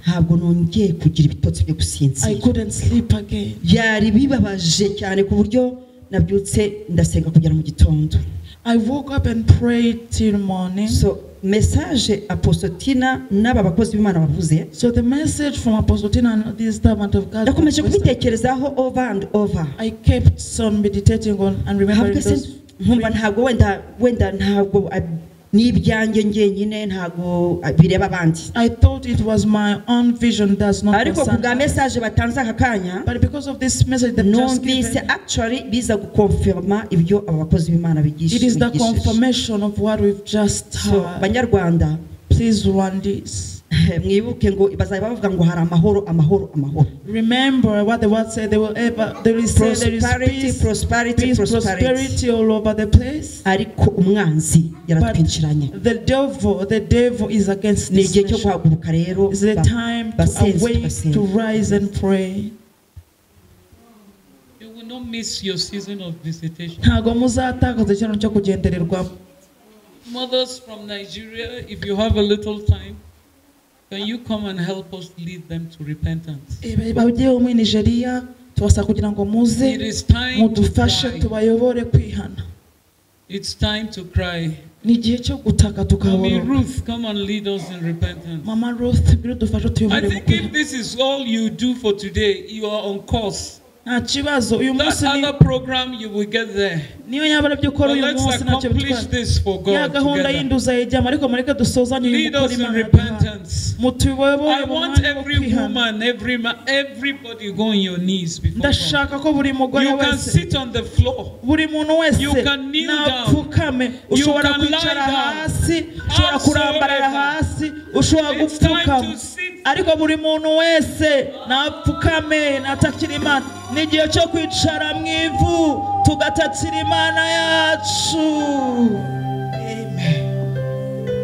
Ntabwo nongeye kugira ibitotsi byo gusinzira. I couldn't sleep again. Byari bibabaje cyane ku buryo nabyutse ndasenga kugera mu gitondo. I woke up and prayed till morning. So message Apostle Tina n'aba bakozi b'Imana bavuze. So the message from Apostle Tina and this servant of God. Nakomeje kubitekerezaho over and over. I kept on meditating on and remembering those. Nkumva ntabwo wenda ntabwo n'ibyanjye njyenyine ntabwo bireba abandi. I thought it was my own vision does not Ariko concern kubwa us. message batanze aka kanya, But because of this message that just numvise given, actually biza gukonfirma ibyo aba bakozi b'Imana bigisha. It is the bigishije. confirmation of what we've just So, heard. Banyarwanda, Please run this. mwibuke ngo bazaba bavuga ngo hari amahoro, amahoro, amahoro. Remember what the word said. They will ever, they will say there is Prosperity, peace, prosperity, peace, prosperity. prosperity all over the place. Ariko umwanzi yaratwinjiranye. But the devil is against Ni this igihe cyo nation. guhaguruka rero, It's the time to basenze, awake, tugasenga. to rise and pray. You will not miss your season of visitation. Ntago muzatakaza ikintu cyo kugendererwamo. Mothers from Nigeria, if you have a little time, can you come and help us lead them to repentance? Babyeyi bo muri Nigeria tubasaba kugira ngo muze It is time to mudufashe cry. tubayobore kwihana. It's time to cry. Ni igihe cyo gutaka Mommy tukaboroga. Ruth, come and lead us in repentance. Mama Ruth, ngwino udufashe I utuyobore mu think kwihana. if this is all you do for today, you are on course. Nta kibazo, uyu That munsi ni other program, you will get there. niyo yaba ari ibyo ukora But uyu let's munsi ntacyo accomplish bitwaye. this for Ya God gahunda together. yindi uzayijyamo, ariko mureke dusozanye uyu Lead mukoro us in Imana yaduhaye. repentance. Mutuyobore I mu want mwanya wo every kwihana. woman, every man, everybody go on your knees before God. Ndashaka ko buri mugore You can wese, sit on the floor. buri muntu wese You can kneel down. napfukame. You Ushobora can lie kwicara down. hasi, ushobora kurambarara hasi, ushobora It's time gupfukama. to sit. Ariko buri muntu wese napfukame, natakira Imana. Ni igihe cyo kwicara mu ivu tugatakira Imana yacu.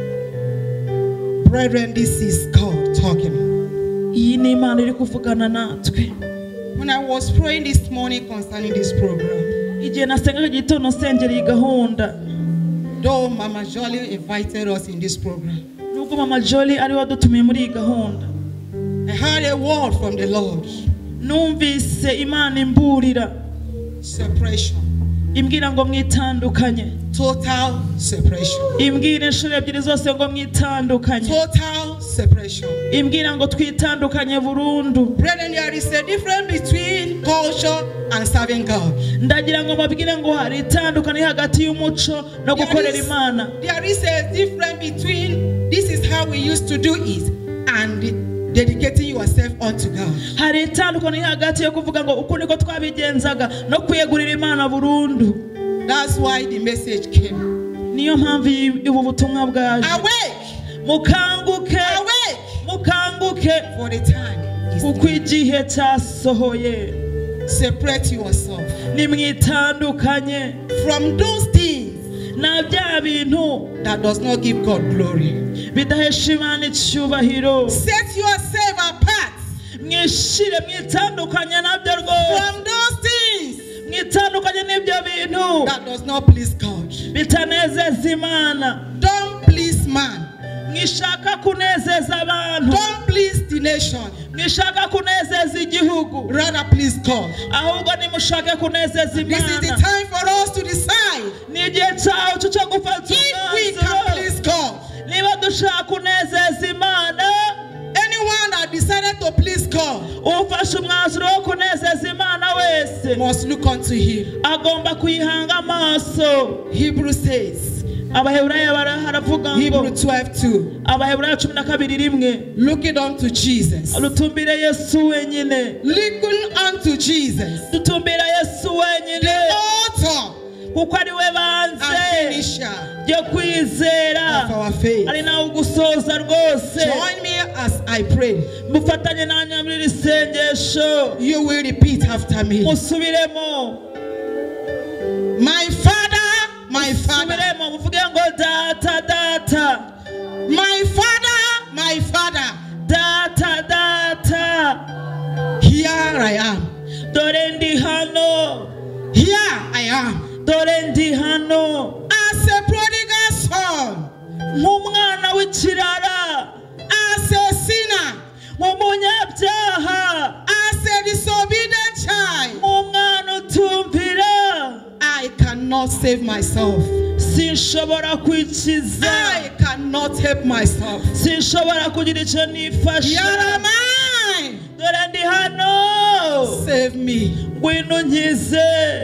Amen. Brethren, this is God talking. Iyi ni Imana iri kuvugana natwe. When I was praying this morning concerning this program, Igihe nasengaga igitondo nsengera iyi gahunda, though Mama Jolie invited us in this program, nubwo Mama Jolie ari we wadutumiye muri iyi gahunda, I heard a word from the Lord. Numvise Imana imburira. Separation. Imbwira ngo mwitandukanye. Total separation. Imbwira inshuro ebyiri zose ngo mwitandukanye. Total separation. Imbwira ngo twitandukanye burundu. Brethren, there is a difference between culture and serving God. Ndagira ngo mbabwire ngo hari itandukanye hagati y'umuco no gukorera Imana. There is a difference between this is how we used to do it and dedicating yourself unto God. Hari itandukanye hagati yo kuvuga ngo uku niko twabigenzaga no kwiyegurira Imana burundu. That's why the message came. Niyo mpamvu ubu butumwa bwaje. Awake. Mukanguke. Awake. Mukanguke. For the time is kuko igihe cyasohoye. Separate yourself. Nimwitandukanye. From those things na bya bintu that does not give God glory. Bidahesha Imana icyubahiro. Set yourself apart. Mwishire mwitandukanye nabyo rwose. From those things mwitandukanye n'ibyo bintu that does not please God. Bitanezeza Imana. Don't please man. Mwishaka kunezeza abantu. Don't please the nation. Mwishaka kunezeza igihugu. Rather please God. Ahubwo nimushake kunezeza Imana. This is the time for us to decide. Ni igihe cyacu cyo gufata if we can please God. Niba dushaka kunezeza Imana. Anyone that decided to please God ufashe umwanzuro wo kunezeza Imana wese must look unto him. Agomba kuyihanga amaso. Hebrews says, Abaheburayo baravuga ngo Hebrews 12:2. Abaheburayo 12:1. Looking unto Jesus. Rutumbire Yesu wenyine. Looking unto Jesus. Dutumbira Yesu wenyine. The author kuko ari we banze and finisher ryo kwizera of our faith. Ari nawe ugusoza rwose. Join me as I pray. Mufatanye nanjye muri iri sengesho. You will repeat after me. Musubiremo. My Father, my Father. Musubiremo muvuge ngo data data. My Father, my Father. Data data. Here I am. Dore ndi hano. Here I am. Dore ndi hano. As a prodigal son. Nk'umwana w'ikirara. As a sinner. Nk'umunyabyaha. As a disobedient child. Nk'umwana utumvira. I cannot save myself. Sinshobora kwikiza. I cannot help myself. Sinshobora kugira icyo nifasha. Here am I. Dore ndi hano. Save me. Ngwino unkize.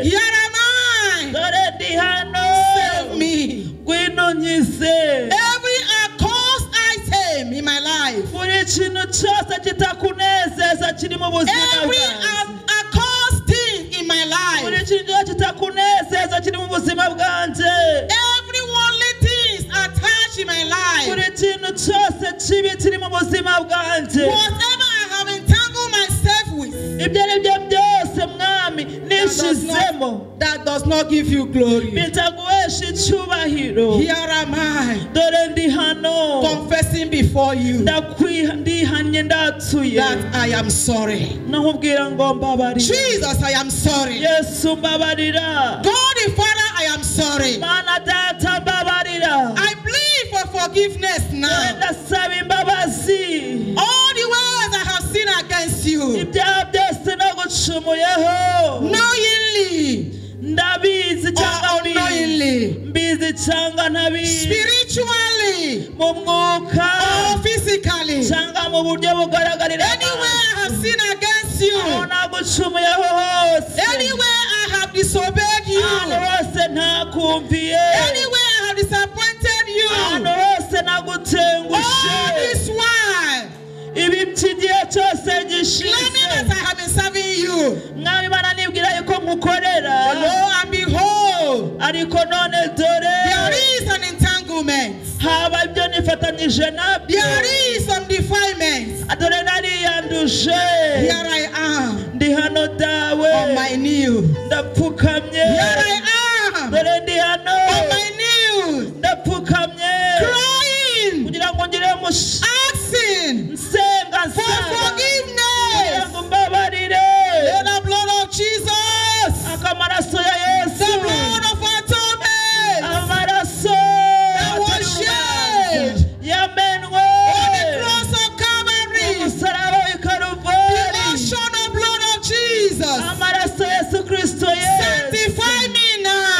Here am I. Dore ndi hano. Save me. Ngwino unkize. Every accursed item in my life. Buri kintu cyose kitakunezeza kiri mu buzima Every bwanjye. accursed thing in my life. Buri kintu cyose kitakunezeza kiri mu buzima bwanjye. Every worldly things attached in my life. Buri kintu cyose kibi kiri mu buzima bwanjye. Whatever I have entangled myself with. Ibyo ari byo byose mwami nishizemo. That does not give you glory. Bitaguhesha icyubahiro. Here am I. Dore ndi hano. Confessing before you. Ndihannye ndatuye. That I am sorry. Nakubwira ngo mbabarira. Jesus, I am sorry. Yesu mbabarira. God the Father, I am sorry. Mana data mbabarira. I plead for forgiveness now. Ndasaba imbabazi. All the ways I have sinned against you. Ibyaha byose nagucumuyeho. Knowingly. Ndabizi cyangwa unknowingly. Mbizi cyangwa ntabizi. Spiritually. Mu mwuka. Or physically. Cyangwa mu buryo bugaragarira. Anywhere I have sinned against you. Aho nagucumuyeho hose. Anywhere I have disobeyed you. Ahantu hose ntakumviye. Anywhere I have disappointed you. Ahantu hose nagutengushye. All this while. Ibi by'igihe cyose gishize. Claiming that I have been serving you. Mwami Imana nibwira yuko nkukorera. Lo and behold. Ariko none dore. There is an entanglement. Haba ibyo nifatanyije nabyo. There is some defilement. Dore nariyanduje. Here I am. Ndi hano dawe. On my knee. Ndapfukamye. Here I am. Dore ndi hano. On my knee. Ndapfukamye. Crying. Kugira ngo ngire asking. Nsenga for forgiveness. Kugira ngo mbabarire. Let the blood of Jesus. Akamaraso ya Yesu. The blood of atonement. Amaraso. That was shed. Yamenwe. On the cross of Calvary. Umusaraba w'i Karuvali. The ocean of blood of Jesus. Amaraso Yesu Kristo Yesu. Sanctify me now.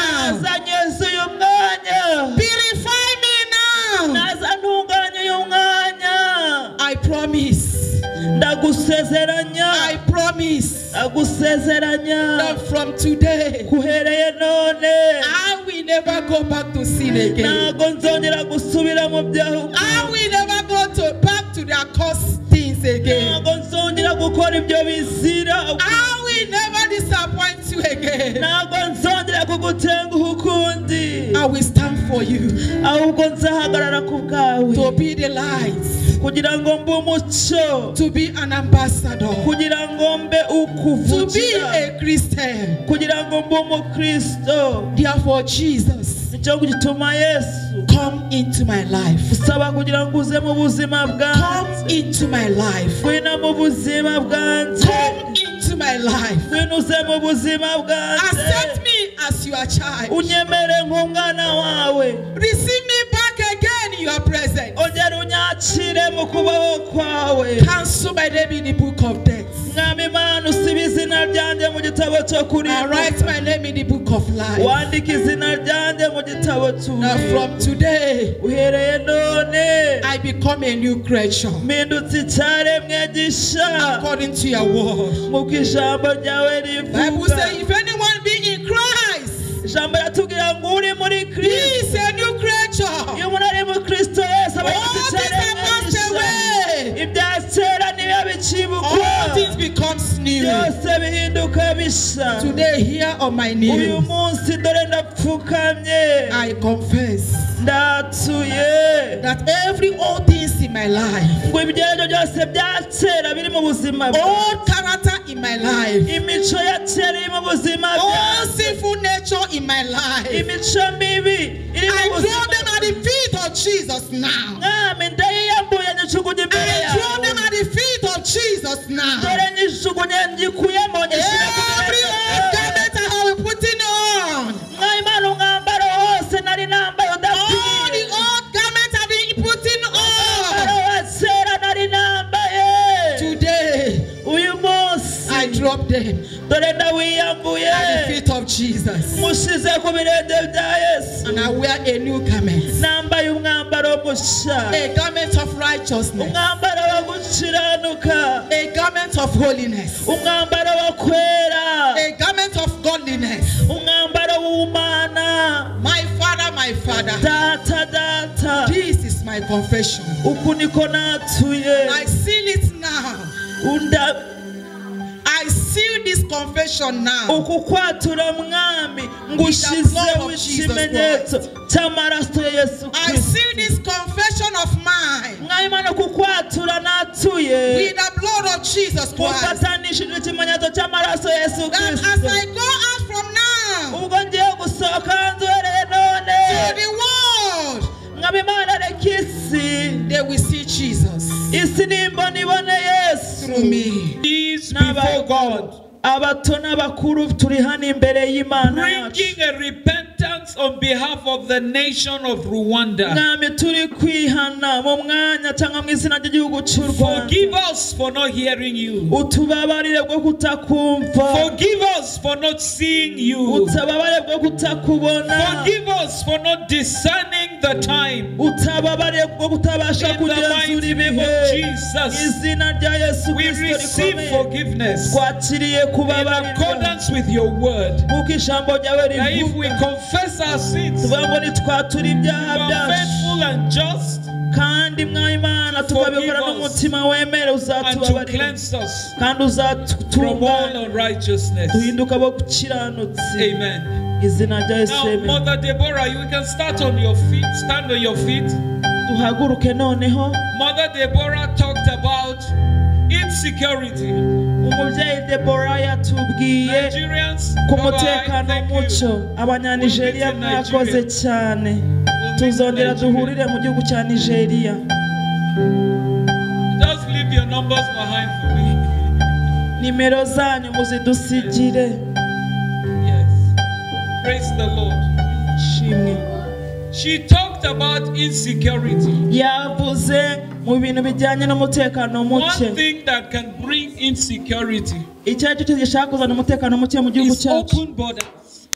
promise. Ndagusezeranya. I promise. Ndagusezeranya. That from today, kuhereye none, I will never go back to sin again. Ntago nzongera gusubira mu byaha. I will never go back to the accursed things again. Ntago nzongera gukora ibyo bizira. I will never disappoint you again. Ntago nzongera kugutenguha ukundi. I will stand for you. Ahubwo nzahagarara ku bwawe. To be the light. Kugira ngo mbe umucyo. To be an ambassador. Kugira ngo mbe ukuvugira. To be a Christian. Kugira ngo mbe umukristo. Therefore, Jesus, nicyo gituma Yesu, come into my life. Usaba kugira ngo uze mu buzima bwanjye. Come into my life. Ngwino mu buzima bwanjye. Come into my life. Ngwino uze mu buzima bwanjye. Accept me as your child. Unyemere nk'umwana wawe. Receive me back again in your presence. Ongera unyakire mu kubaho kwawe. Cancel my name in the book of death. Mwami Imana, usibe izina ryanjye mu gitabo cyo kurimbuka. And write my name in the book of life. Wandike izina ryanjye mu gitabo cy'ubugingo. Now from today, uhereye none, I become a new creature. Mpindutse icyaremwe gishya. According to your word. Nk'uko ijambo ryawe rivuga. Bible say, if anyone be in Christ, ijambo riratubwira ngo uri muri Kristo, he is a new creature. Iyo umuntu ari muri Kristo Yesu aba All things are passed away. Ibya kera nibiba bikibukwa. All things becomes new. Byose bihinduka bishya. Today, here on my knees, uyu munsi dore ndapfukamye. I confess ndatuye that every old things in my life, ngo ibyo byose bya kera biri mu buzima bwanjye, all character in my life, imico ya kera iri mu buzima all bwanjye, sinful nature in my life, imico mibi iri I mu throw buzima them at the feet of Jesus now. Mwami, ndayiyambuye nyijugunye imbere I throw yawe. them at the feet of Jesus now. Dore nyijugunye ngikuyemo nyishyire ku Every birenge old byawe. garment I have been putting on, Mwami Imana, umwambaro wose nari nambaye all udakwiye. the old garments I've been putting Umwambaro on, wa kera nari nambaye. today uyu munsi I drop them dore ndawiyambuye at the feet of Jesus. mushize ku birenge bya Yesu. And I wear a new garment, nambaye umwambaro mushya, a garment of righteousness, umwambaro wo gukiranuka, a garment of holiness, umwambaro wo kwera, a garment of godliness. umwambaro w'ubumana. My Father, my Father, Data, data, this is my confession. uku niko natuye. I seal it now. I seal this confession now. Uku kwatura mwami ngushizeho ikimenyetso cy'amaraso ya Yesu I Kristo. seal this confession of mine Mwami Imana, uku kwatura natuye with the blood of Jesus Christ. gufatanishije ikimenyetso cy'amaraso ya Yesu That as Kristo. I go out from now Ubwo ngiye gusohoka hanze uhereye none, to the world, Mwami Imana, reka isi they will see Jesus isi nimbona ibone Yesu through me. Peace before God, Abato n'abakuru turi hano imbere y'Imana yacu. bringing a repentance on behalf of the nation of Rwanda. Mwami, turi kwihana mu mwanya cyangwa mu izina ry'igihugu cy'u Rwanda. Forgive us for not hearing you. Utubabarire bwo kutakumva. Forgive us for not seeing you. Utubabarire bwo kutakubona. Forgive us for not discerning the time. Utababarire bwo kutabasha In the kugenzura mighty name of ibihe. Jesus, Izina rya Yesu we Kristo receive rikomeye. forgiveness Twakiriye in kubabarirwa accordance with your word. nk'uko ijambo ryawe That if we rivuga. confess our sins, you Tuvuga ngo nitwatura ibyaha are byacu faithful and just kandi mwami Imana tukabikora Forgive us n'umutima wemere and to uzatubabarira cleanse us kandi from all uzatutunganya unrighteousness. duhinduka abo gukiranutsi. Amen. Izina rya Yesu Now, amen. Mother Deborah, you can start on your feet, stand on your feet. Duhaguruke noneho. Mother Deborah talked about insecurity. Umubyeyi Deborah yatubwiye Nigerians, ku bye-bye, mutekano thank you. muco. Abanyanigeriya We'll meet in mwakoze Nigeria. cyane. We'll meet in Tuzongera Nigeria. duhurire mu gihugu cya Nigeria. Just leave your numbers behind for me. Nimero zanyu muzidusigire. Yes. Praise the Lord. Shimwe. She talked about insecurity. Yavuze mu bintu bijyanye n'umutekano muke. One thing that can bring insecurity Icyo ari cyo cyose gishaka kuzana umutekano muke mu gihugu is cyacu open borders.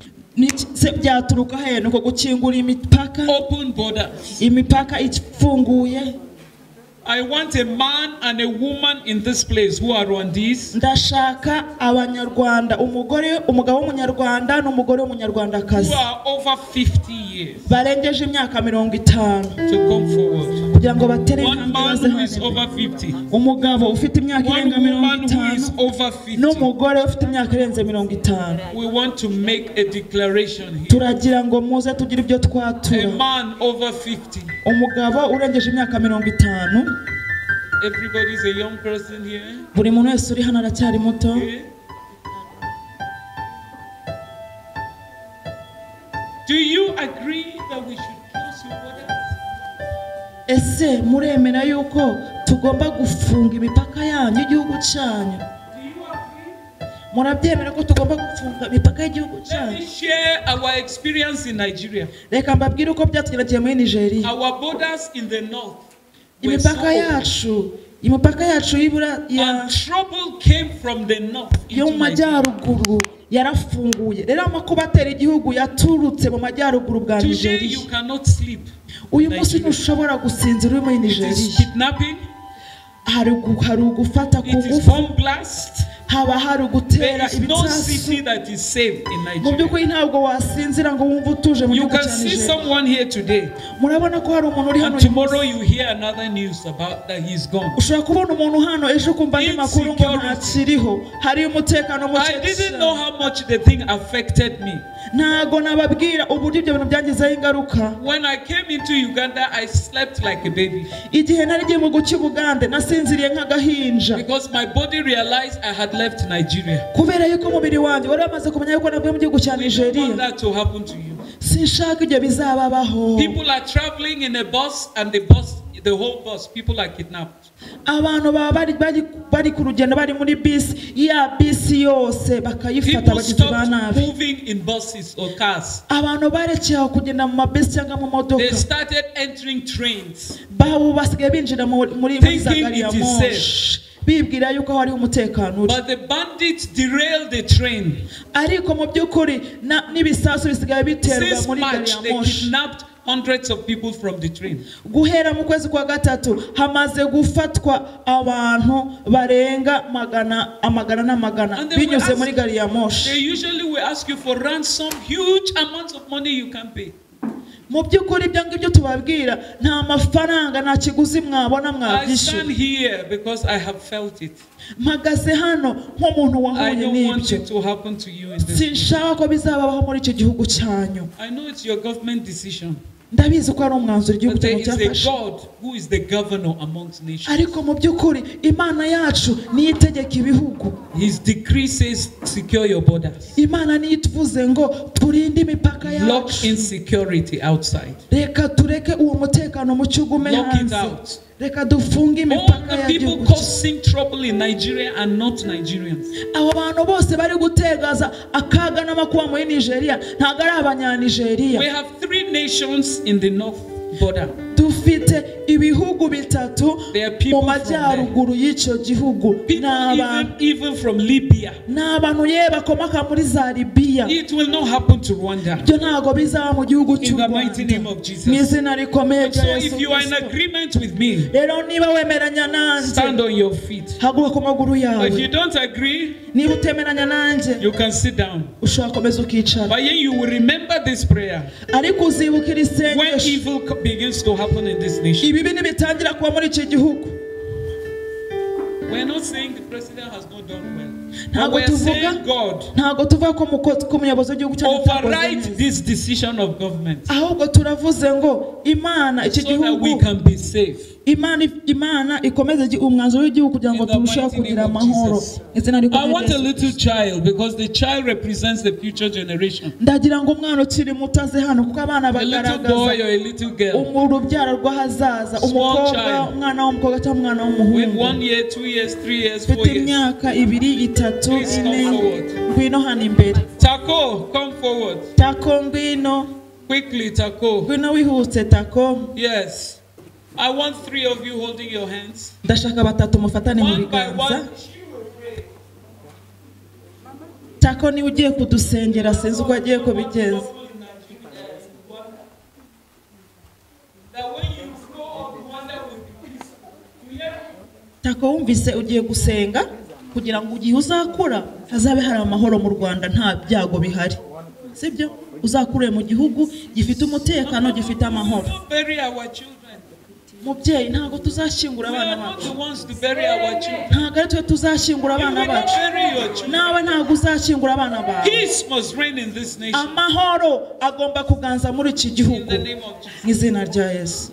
Se byaturuka he? Ni uko gukingura imipaka. Open borders. Imipaka ifunguye. I want a man and a woman in this place who are Rwandese. Ndashaka abanyarwanda, umugore, umugabo w'umunyarwanda n'umugore w'umunyarwandakazi who are over 50 years barengeje imyaka 50 to come forward. Kugira ngo batere One intambwe man baze who is hano. over 50. Umugabo ufite imyaka One irenga woman who is 50 over 50. n'umugore ufite imyaka irenze 50. We want to make a declaration here. Turagira ngo muze tugire ibyo A twatura. man over 50. Umugabo urengeje imyaka 50. Everybody's a young person here. Buri muntu wese uri hano aracyari muto. Okay. Do you agree that we should close your borders? Ese muremera yuko tugomba gufunga imipaka yanyu y'igihugu cyanyu? Do you agree? Murabyemera ko tugomba gufunga imipaka y'igihugu Let cyanyu? me share our experience in Nigeria. Reka mbabwire uko byatugendekeye muri Nigeria. Our borders in the north were so Imipaka open. yacu, imipaka yacu y'ibura ya And trouble came from the north yo mu into Nigeria. majyaruguru yarafunguye. Rero amakuba atera igihugu yaturutse mu majyaruguru bwa Today Nigeria. you cannot sleep. Uyu munsi Nigeria. ntushobora gusinzira uri muri It is Nigeria. kidnapping, Hari ugufata ku it is ngufu, bomb blast. haba hari ugutera There is no ibisasu. city that is safe in Mu Nigeria. by'ukuri ntabwo wasinzira ngo wumve utuje mu You gihugu can cya see Nigeria. someone here today, Murabona ko hari umuntu uri hano and uyu tomorrow munsi. you hear another news about that he's gone. Ushobora kubona umuntu hano ejo ukumva andi makuru ngo Insecurity. ntakiriho, hari umutekano muke I didn't know cyane. how much the thing affected me. Ntago nababwira uburyo ibyo bintu byangizeho ingaruka. When I came into Uganda, I slept like a baby Igihe nari ngiye mu guca Ubugande nasinziriye nk'agahinja, because my body realized I had left Nigeria. kubera yuko umubiri wanjye wari wamaze kumenya yuko navuye mu gihugu cya We don't want Nigeria. that to happen to you. Sinshaka ibyo bizababaho. People are traveling in a bus, and the bus, the whole bus, people are kidnapped. Abantu baba bari ku rugendo bari muri bisi, ya bisi yose bakayifata People abagizi ba stopped nabi. moving in buses or cars. Abantu barekeye aho kugenda mu mabisi cyangwa mu modoka. They started entering trains, Babu basigaye binjira muri za thinking gari ya it is moshi, bibwira yuko hariho umutekano uri. But the bandits derailed the train. Ariko mu by'ukuri n'ibisasu bisigaye biterwa Since muri gari March, ya they moshi. kidnapped hundreds of people from the train. Guhera mu kwezi kwa gatatu hamaze gufatwa abantu barenga magana amagana n'amagana And they will binyuze ask- muri gari ya moshi. They usually will ask you for ransom, huge amounts of money you can't pay. Mu by'ukuri ibyo ngibyo tubabwira nta mafaranga, nta kiguzi mwabona I stand mwabyishyura. here because I have felt it. Mpagaze hano nk'umuntu I wahuye don't want n'ibyo. it to happen to you in this. Sinshaka ko bizababaho muri icyo gihugu cyanyu. I know it's your government decision, Ndabizi ko ari umwanzuro igihugu but there cyanyu is a cyafashe. God who is the governor amongst nations. Ariko mu by'ukuri Imana yacu niyo itegeka ibihugu. His decree says, secure your borders. Imana niyo ituvuze ngo turinde imipaka Lock yacu. insecurity outside. Reka tureke uwo mutekano muke ugume Lock it hanze. out. Reka dufunge All imipaka the people y'igihugu. causing trouble in Nigeria are not Nigerians. Abo bantu bose bari gutegaza akaga n'amakuba muri Nigeria ntabwo ari abanyanigeriya. We have 3 nations in the north border. Dufite ibihugu bitatu There are people mu from majyaruguru y'icyo gihugu. People even from Libya. Ni abantu ye bakomoka muri za Libya. It will not happen to Rwanda. Ibyo ntabwo bizaba mu gihugu cy'u In the mighty Rwanda. name of Jesus. Mu izina rikomeye And rya so Yesu if you are in Kristo. agreement with me, Rero niba wemeranya nanjye, stand on your feet. haguruka ku maguru yawe. If you don't agree, Niba utemeranya nanjye, you can sit down. ushobora gukomeza ukicara. But then you will remember this prayer. Ariko uzibuka iri When sengesho. evil begins to happen in this nation. Ibibi nibitangira kuba muri iki gihugu. We're not saying the president has not done well. But Ntabwo we're tuvuga saying God ntabwo tuvuga ko umuyobozi w'igihugu cyacu atakoze override neza. this decision of government Ahubwo turavuze ngo Imana iki so that we gihugu can be safe. Imana ikomeze umwanzuro w'igihugu kugira ngo In the turusheho mighty name kugira of amahoro. Jesus. Izina I rikomeye want rya a Yesu. little child because the child represents the future generation. Ndagira ngo umwana ukiri muto aze hano kuko abana A little boy bagaragaza or a little girl urubyaro rw'ahazaza. Small Umukobwa, child. umwana w'umukobwa cyangwa umwana with w'umuhungu 1 year, 2 years, 3 years, 4 ufite years. imyaka 2, 3, Please come 4, forward. ngwino hano imbere. Tako, come forward. Tako ngwino. Quickly, Tako. Ngwino wihuse Tako. Yes. I want 3 of you holding your hands. Ndashaka batatu mufatane mu One by biganza. one. Tako niwe ugiye kudusengera, sinzi uko agiye kubigenza. That when you grow up, Rwanda will be peaceful. Tako wumvise ugiye gusenga kugira ngo igihe uzakura hazabe hari amahoro mu Rwanda nta byago bihari, sibyo? Uzakure mu gihugu gifite umutekano, gifite amahoro. Mubyeyi, ntabwo tuzashyingura abana bacu, ntabwo ari twe tuzashyingura abana bacu, nawe ntabwo uzashyingura abana bawe. Amahoro agomba kuganza muri iki gihugu mu izina rya Yesu.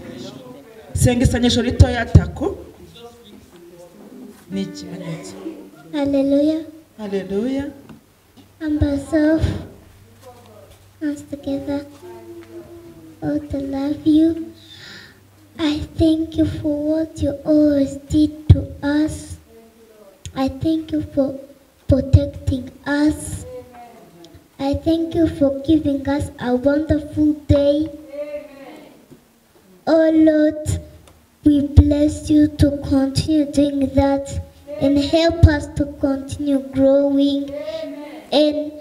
Senga isengesho ritoya Tako ni ikimenyetso. Hallelujah. Hallelujah. And myself, hands together, all to love you. I thank you for what you always did to us. I thank you for protecting us. I thank you for giving us a wonderful day. Oh Lord, we bless you to continue doing that and help us to continue growing and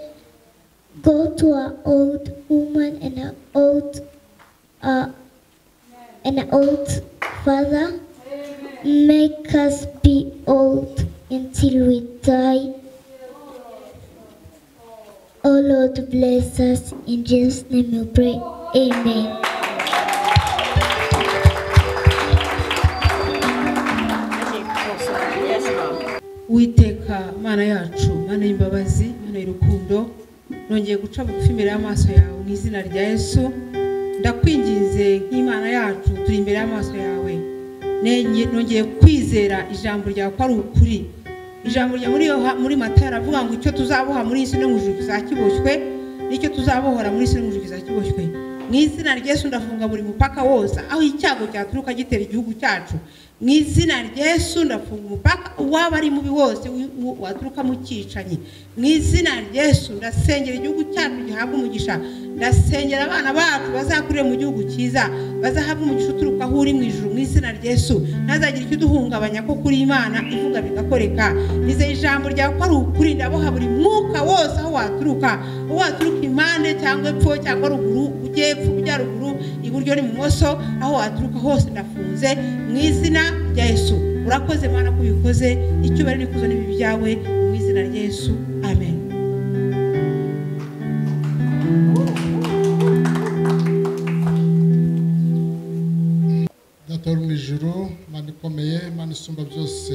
go to our old woman and our old father. Make us be old until we die. Oh Lord, bless us. In Jesus' name we pray. Amen. Uwiteka Mana yacu, Mana y'imbabazi, Mana y'urukundo, nongeye guca bugufi imbere y'amaso yawe mu izina rya Yesu. Ndakwinginze nk'Imana yacu, turi imbere y'amaso yawe. Nongeye kwizera ijambo ryawe ko ari ukuri. Ijambo rya muri Matayo aravuga ngo icyo tuzaboha muri isi no mu ijuru kizakiboshywe, n'icyo tuzabohora muri isi no mu ijuru kizakiboshywe. Mu izina rya Yesu ndafunga buri mupaka wose aho icyago cyaturuka gitera igihugu cyacu. Mu izina rya Yesu ndafunga umupaka uwaba ari mubi wose waturuka mu cyicanyi. Mu izina rya Yesu ndasengera igihugu cyacu gihabwa umugisha. Ndasengera abana bacu bazakurire mu gihugu cyiza, bazahabwa umugisha uturuka aho uri mu ijuru mu izina rya Yesu. Ntazagira icyo uduhungabanya ko kuri Imana ivuga bigakoreka. Nizeye ijambo ryawe ko ari ukuri, ndaboha buri mwuka wose aho waturuka, waturuka impande cyangwa epfo cyangwa ruguru, ujyepfo ujya ruguru, iburyo n'ibumoso, aho waturuka hose ndafunze mu izina rya Yesu. Urakoze Mana ko ubikoze, icyubahiro n'ikuzo n'ibibi byawe mu izina rya Yesu. Amen. Data uri mu ijuru, Mana ikomeye, Mana isumba byose,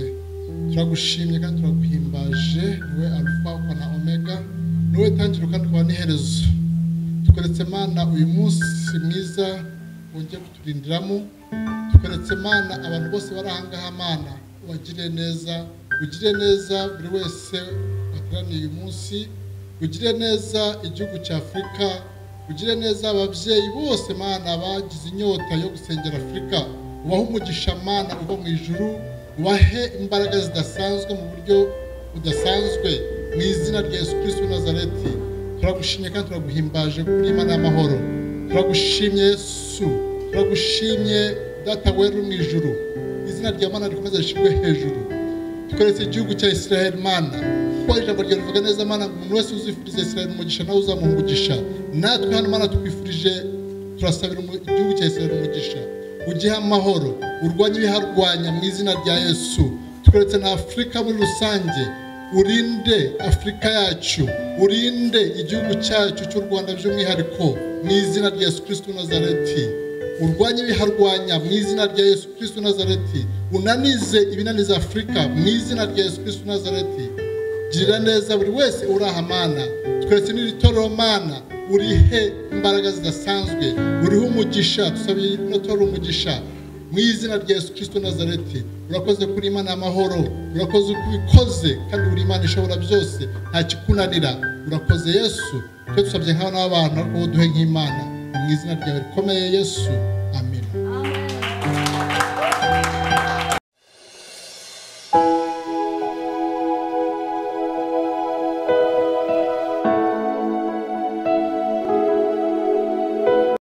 turagushimye kandi turaguhimbaje. Niwe Alfa ukaba na Omega, niwe tangiriro kandi ukaba n'iherezo. Tukeretse Mana uyu munsi mwiza wongeye kuturindiramo. Tukeretse Mana abantu bose bari aha ngaha, Mana ubagirire neza, ugire neza buri wese wateraniye uyu munsi, ugire neza igihugu cya Afurika, ugire neza ababyeyi bose Mana bagize inyota yo gusengera Afurika. Ubahe umugisha Mana uva mu ijuru, ubahe imbaraga zidasanzwe mu buryo budasanzwe mu izina rya Yesu Kristo w'i Nazareti. Turagushimye kandi turaguhimbaje kuri Imana y'amahoro. Turagushimye Yesu, turagushimye Data wera uri mu ijuru. Izina rya Mana rikomeze rishyirwe hejuru. Tukeretse igihugu cya Israel Mana, kuko ijambo ryawe rivuga neza Mana, umuntu wese uzifuriza Israel umugisha nawe uzamuha umugisha. Natwe hano Mana tukwifurije, turasabira igihugu cya Israel umugisha, ugihe amahoro, urwanye ibiharwanya mu izina rya Yesu. Tukeretse na Afurika muri rusange, urinde Afurika yacu, urinde igihugu cyacu cy'u Rwanda by'umwihariko mu izina rya Yesu Kristo Nazareti. Urwanye ibiharwanya mu izina rya Yesu Kristo Nazareti. Unanize ibinaniza Afurika mu izina rya Yesu Kristo Nazareti. Girira neza buri wese uri aha Mana. Twese n'iri torero Mana urihe imbaraga zidasanzwe, urihe umugisha, tusabiye ino torero umugisha mu izina rya Yesu Kristo Nazareti. Urakoze kuri Imana y'amahoro, urakoze uko ubikoze kandi uri Imana ishobora byose, nta kikunanira. Urakoze Yesu, twe dusabye nk'abana b'abantu ariko wowe uduhe nk'Imana. Mu izina ryawe rikomeye Yesu